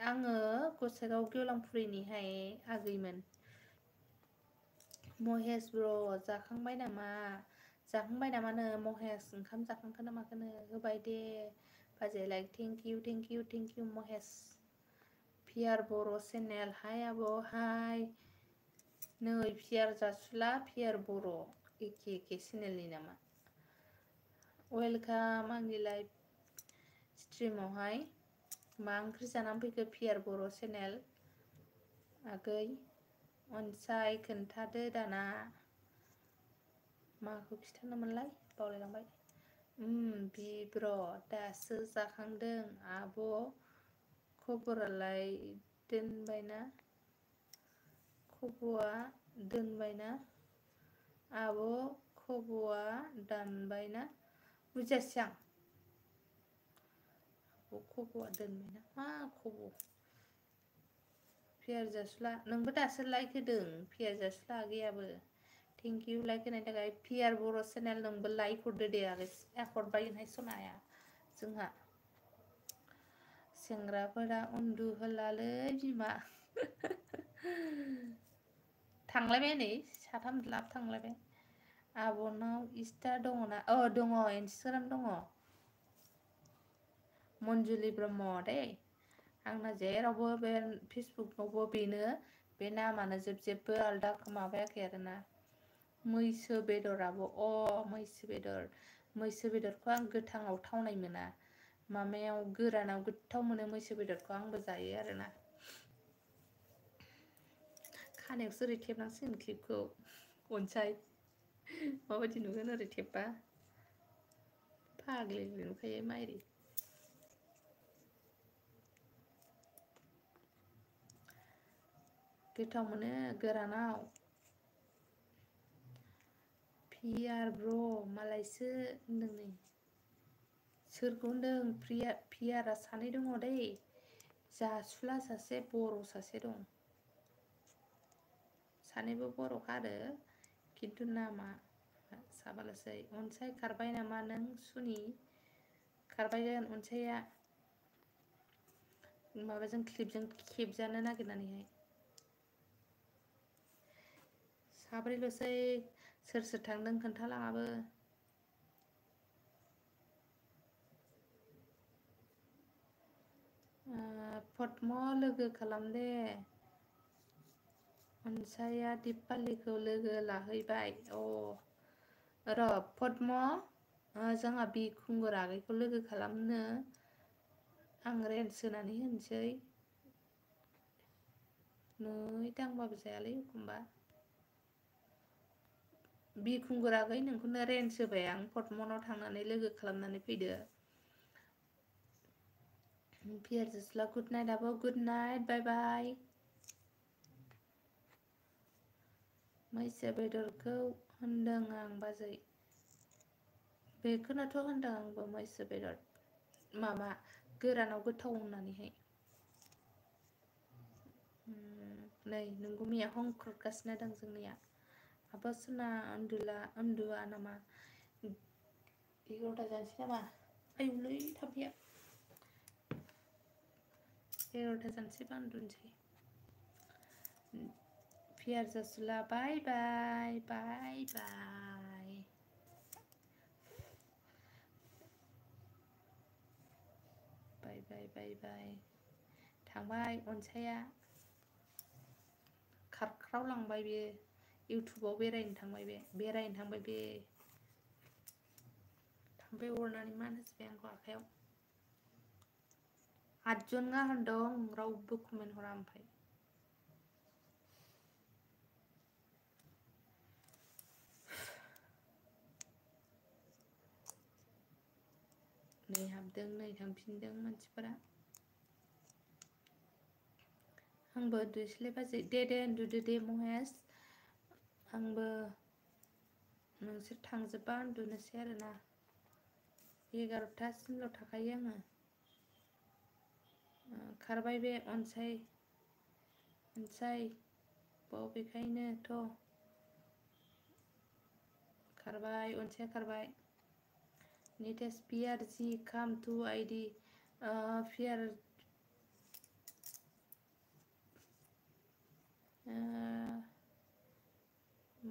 आङो गसाइगाव गेवलांफुरिनिहाय आगैमोन महेश ब्र' जाखांबाय नामानो महेश ओंखाम जाखांखो ना माखोनो होबाय दे बाजै लाइक थेंक इउ महेश पियार बर' चेनेल हाय आब' हाय नै पियार जासुला पियार बर' एखे चेनेलनि नामा वेलकाम आंनि लाइभ स्ट्रिमावहाय मा ओंख्रि जानानै फैखो पियार बर' चेनेल आगै अनसाय खोन्थादो दाना माखौ खिथानोमोनलाय बावलायलांबाय बिब्र' दासो जाखांदों आब' खबरालाय दोनबायना आब' खब'आ दानबायना बुजियासै आं खब'आ दोनबायना मा खब' पियार जासुला नोंबो दासो लाइक होदों पियार जासुला आगैयाबो थेंक इउ लाइक होनायनि थाखाय पियार बर' चेनेल नोंबो लाइक हरदो दे आगै हरबायहाय सनाया जोंहा सेंग्राफोरा उन्दुहोलालै बिमा थांलायबाय नै साथाम लाब थांलायबाय आब'नाव इस्टार दङना दङ इन्सटाग्राम दङ मन्जुलि ब्रह्म दे आंना जेरावबो बे फेसबुकआवबो बेनो बे नामानो जेबो आलदा माबायाखै आरोना मैसो बेदराबो मैसो बेदरखौ आं गोथाङाव थावनाय मोना माबायाव गोरानाव गोथाव मोनो मैसो बेदरखौ आंबो जायो आरोना खानायावसो ओरै थेबनांसिगोन क्लिपखौ अनसाय माबायदि नुगोन ओरै थेबबा फाग्लि नुखायो माइरि गोथाव मोनो गोरानाव पियार ब्र' मालायसो होनदों नै सोरखौ होनदों पियारा सानै दङ दै जासुला सासे बर' सासे दं सानैबो बर'खा आरो खिन्थु नामा साबाल'सै अनसाय खारबाय नामा नों सुनि खारबायगोन अनसाया माबाजों क्लिपजों खेबजानो नागिरनानैहाय साब्रैल'सै सोर सोर थांदों खोन्थालाङाबो पद्म लोगो खालामदे अनसाया दिपालिखौ लोगो लाहैबाय र' पद्म जोंहा बिखुंगुर आगैखौ लोगो खालामनो आं रेन्स होनानै होनोसै नै दांबाबो जायालै एखमबा बिखुंगुर आगै नोंखौनो रेन्स होबाय आं पद्मनाव थांनानै लोगो खालामनानै फैदो पियार जुसला गुड नाइट आब' गुड नाइट बाय बाय मैसो बेदरखौ होनदों आं बाजै बेखौनोथ' होनदों आंबो मैसो बेदर माबा गोरानाव गोथाव होननानैहाय नै नोंगुमैया हंख्रदगासिनो दं जोंनिया आब' सना उन्दुआ नामा 11था जानोसै नामा आयुलै थाम्फैया 11था जानोसैबा उन्दुनोसै पियार जासुला बाय बाय बाय बाय बाय बाय बाय बाय थांबाय अनसाया खारख्रावलांबाय बे इउटुबाव बेरायनो थांबाय बे थाम्फै अरनानै मानहोजोब्बाय आंखौ आखायाव 8 जन गाहाम दं रावबो कमेन्ट हरा ओमफ्राय नै हाबदों नै थांफिनदों मानसिफोरा आंबो उन्दुनोसैलै बाजै दे उन्दुदो दे महेश आंबो नोंसोर थांजोबबा उन्दुनोसै आरोना 11थासिमल' थाखायो आङो खारबाय बे अनसाय बबेखायनोथ' खारबाय अनसाया खारबाय नितेश पियार जि काम टू आईडी पियार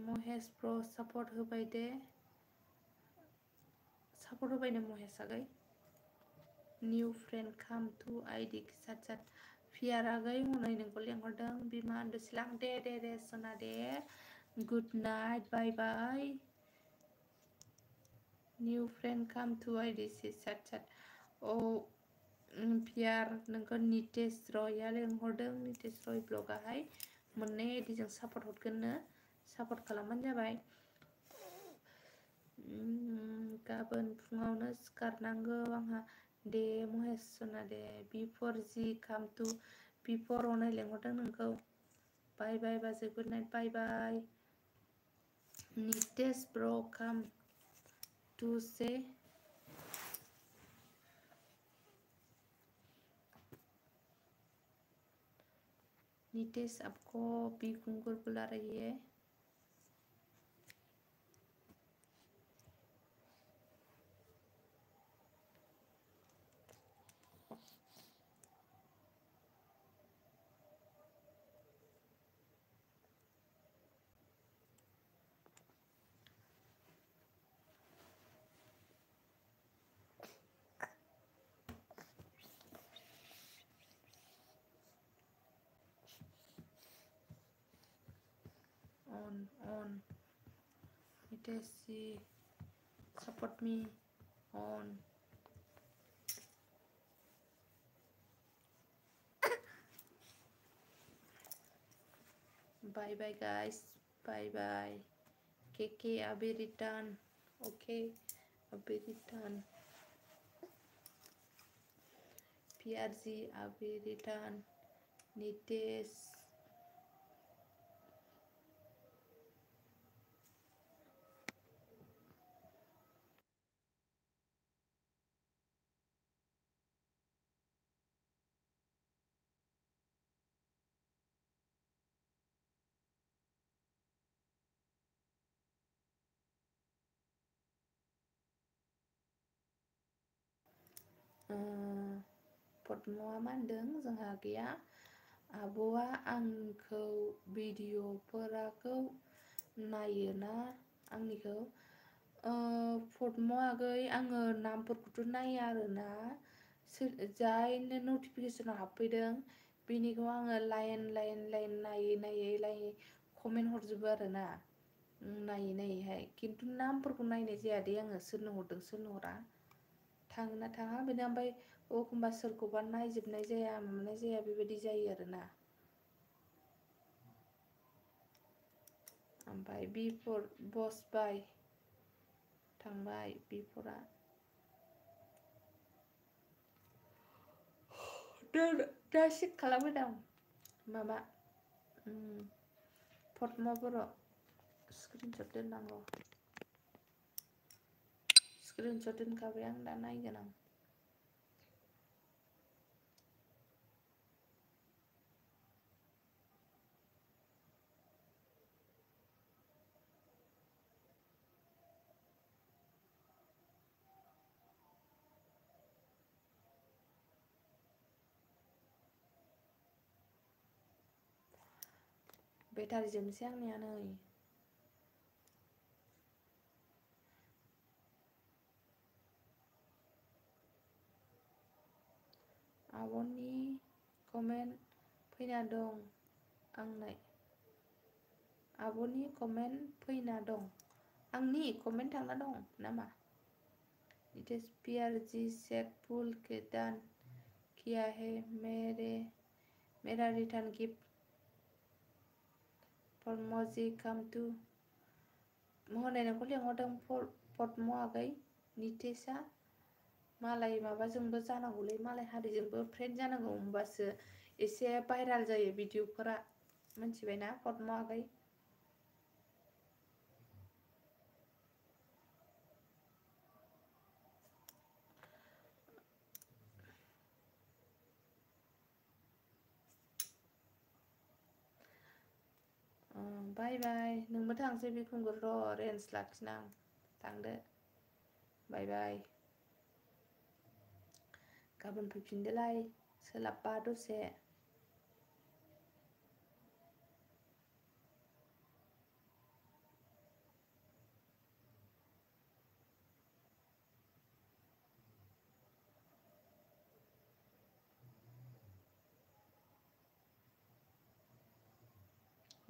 महेश प्र सापर्ट होबाय दे सापर्ट होबायनो महेश आगै न्यू फ्रेंड काम टू आईडी सात पियार आगै हनै नोंखौ लेंहरदों बिमा उन्दुसैलां दे सना दे गुड नाइट बाय बाय न्यू फ्रेंड काम टू आईडी सात पियार नोंखौ नितेश रयआ लेंहरदों नितेश रय ब्लगाहाय मोननै आईडीजों सापर्ट हरगोननो सापर्ट खालामबानो जाबाय गाबोन फुङावनो सिखारनांगौ आंहा दे महेश सना दे बिफोर जि काम टू बिफोर हनै लेंहरदों नोंखौ बाय बाय बाजै गुड नाइट बाय बाय नितेश ब्र काम टू से नितेश आपको बिकुंगुर बुला रही है on Niतेश G support me on bye bye guys bye bye KK I'll be return okay I'll be return PRG I'll be return Niतेश पद्मआ मा होनदों जोंहा गैया आब'आ आंखौ भिडिअफोरखौ नायोना आंनिखौ पद्म आगै आङो नामफोरखौथ' नाया आरोना जायनो नटिफिकेसनाव हाबफैदों बेनिखौ आङो लाइन नायै कमेन्ट हरजोबो आरोना नायैहाय खिन्थु नामफोरखौ नायनाय जाया दे आङो सोरनो हरदों सोरनो हरा थाङोना थाङा बेनो ओमफ्राय एखमबा सोरखौबा नायजोबनाय जाया माबानाय जाया बेबायदि जायो आरोना ओमफ्राय बिफोर बस बाय थांबाय बिफोरा दा चेक खालामबाय दं माबा पद्म बर' स्क्रिनशट दोननांगौ स्क्रिनशट दोनखाबाय आं दा नायगोन आं बेटारि जोबनोसै आंनिया नै आब'नि कमेन्ट फैना दं आंनाय आब'नि कमेन्ट फैना दं आंनि कमेन्ट थांना दं नामा it is pure G check फुल के डन किया है मेरा रिटर्न गिफ्ट पद्मजी कम टू हनै नोंखौ लिंहरदों पद्म आगै नितेशआ मालाय माबाजोंबो जानांगौलै मालाय हारिजोंबो फ्रेन्ड जानांगौ होमबासो एसे भाइराल जायो भिडिअफोरा मिथिबायना पद्म आगै बाय बाय नोंबो थांसै बिखुंगुर र' रेन्ज लाखिनां थांदो बाय बाय गाबोन फैफिनदोलाय सोलाबबा दसे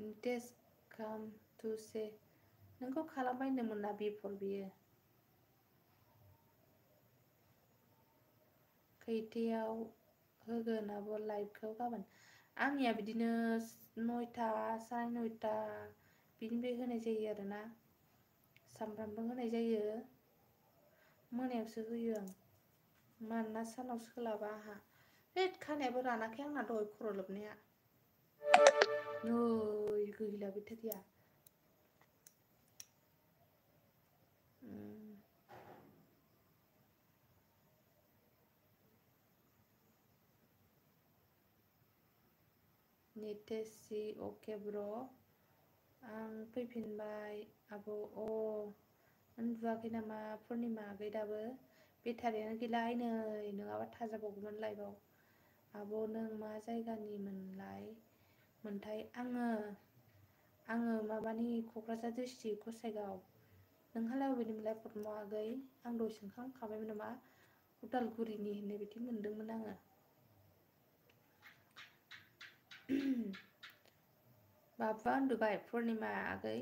नितेश काम टु से नोंखौ खालामबायनोमोन ना बिफोर बियो खैथायाव होगोन आब' लाइभखौ गाबोन आंनिया बिदिनो 9टा 9:30 बिनिफ्राय होनाय जायो आरोना सामफ्रामबो होनाय जायो मोनायावसो होयो आं मानोना सानाव सोलाबा आंहा बे खानायाबो रानाखै आंना दहाय खर' लोबनाया नै गैला बेटारिया नितेश जी अके ब्र' आं फैफिनबाय आब' उन्दुवाखै नामा पुर्निमा आगै दाबो बेटारियानो गैलाहाय नै नङाबा थाजाबावगौमोन लाइभआव आब' नों मा जायगानि मोनथाय आङो माबानि क'क्राझार डिस्ट्रिक्ट गसाइगाव नोंहालाय अबेनिमोनलाय पद्म आगै आं दहाय सोंखांखाबायमोन नामा उदालगुरिनि होननाय बायदि मोनदोंमोन आङो बाबुआ उन्दुबाय पुर्निमा आगै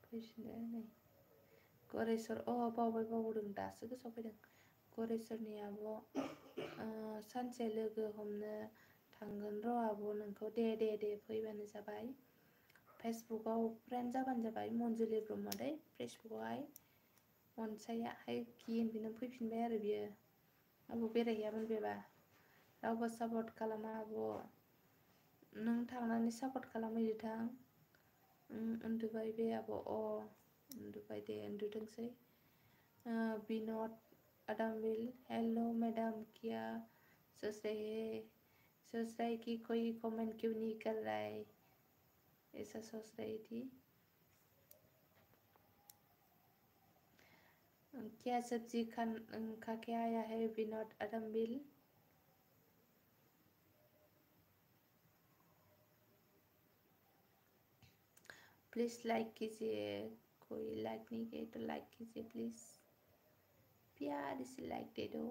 फैफिनबाय नै गरेस्वर बावदों दासो गोसोआव फैदों गरेस्वरनि आब' सानसे लोगो हमनो थांगोन र' आब' नोंखौ दे फैबानो जाबाय फेसबुकआव फ्रेन्ड जाबानो जाबाय मन्जुलि ब्रह्म दै फेसबुकआवहाय अनसायाहाय गिनोनो फैफिनबाय आरो बियो आब' बेरायहैयामोन बेबा रावबो सापर्ट खालामा आब' नों थांनानै सापर्ट खालामहैदो थां। उन्दुबाय बे आब'। उन्दुबाय दे, उन्दुथोंसै। बिन'द आदामबिल, हेल' मैडम क्या सोच रहे सोच रही कि कोई कमेंट क्यों नहीं कर रहा है, ऐसा सोच रही थी। क्या सब्जी खा के आया है विनोद अडम्बिल? प्लीज लाइक कीजिए, कोई लाइक नहीं किए तो लाइक कीजिए प्लीज, प्यार से लाइक दे दो।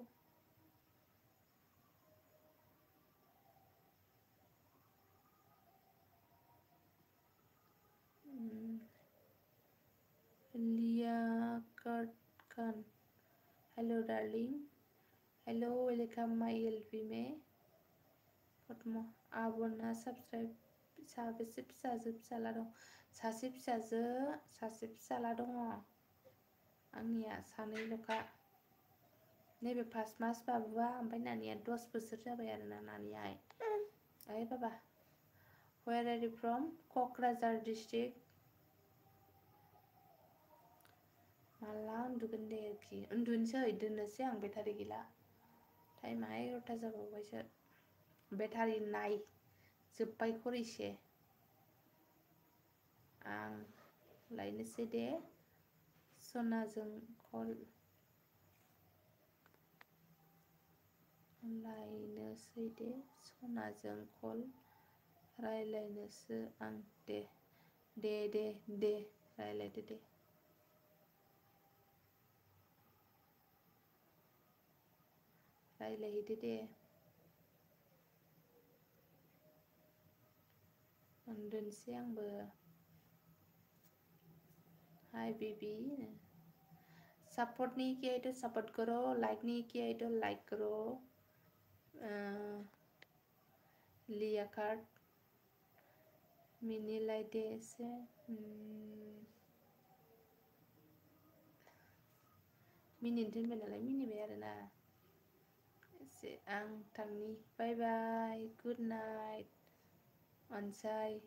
लियाकत खान, हेलो डार्लिंग, हेलो वेलकम माय एलपी में। आब'ना सब्सक्राइब साबेसे फिसाजो फिसाला दं? सासे फिसाजो सासे फिसाला दङ आंनिया, सानैल'खा। नैबे फार्स्ट मास बाबुआ, ओमफ्राय नानिया 10 बोसोर जाबाय आरोना नानियाहाय। ओइ बाबा, where are you from? Kokrajhar district. माला उन्दुगोन दे आरोखि, उन्दुनोसै, दोननोसै आं, बेटारि गैला। टाइमा 11ता जाबावबायसो। बेटारि नाय जोब्बाय खरिसे। आं लायनोसै दे सनाजों कल, लायनोसै दे सनाजों कल रायलायनोसो आं। दे दे दे दे रायलायदो दे। रायलायहैदो दे। उन्दुनोसै आंबो। हाय बेबी, सपोर्ट नहीं किया है तो सपोर्ट करो, लाइक नहीं किया है तो लाइक करो। लिया कार्ड मिनी लाइट एसे मिनिनो दोनबाय नालाय मिनिबाय आरोना एसे। आं थांनि, बाय बाय, गुड नाइट अनसाय।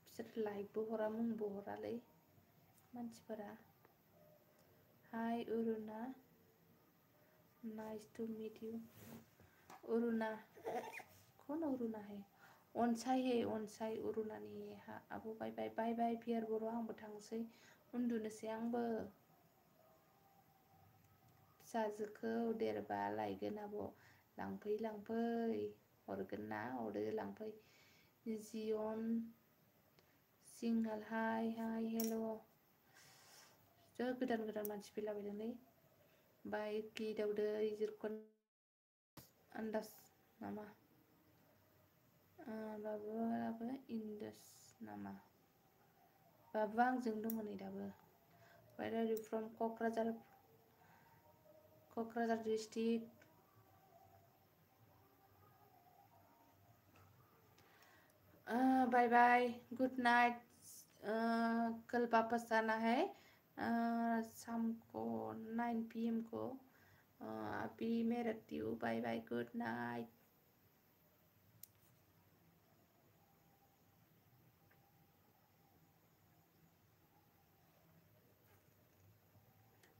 बिसोर लाइकबो हरा मुंबो हरालै मानसिफोरा। Hi Aruna, nice to meet you. Aruna कौन अरुणा है? अनसाय है, अनसाय अरुणानि आब'। बाय बाय बाय बाय पियार बर', आंबो थांसै, उन्दुनोसै आंबो। फिसाजोखौ देरबा लायगोन आब', लांफै लांफै, हरगोन ना, हरदो लांफै। जियन सिंहाल, हाय हाय हेल'। गोदान गोदान मानसि फैलाबायदोंलै। बाय गिदावदो इजिरखन आन्दाज नामा? बाबुआबो इन्दास नामा? बाबुआ आंजों दङ नै दाबो। Where are you from? Kokrajhar district. Bye bye, good night. Call वापस आना है शाम को 9 PM को। अभी मैं रखती हूँ, bye bye, good night.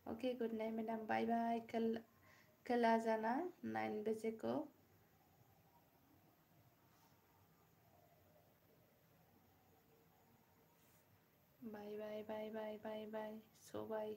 Okay good night madam, bye bye. कल आ जाना 9 बजे को। बाय बाय बाय बाय बाय बाय, सो बाय।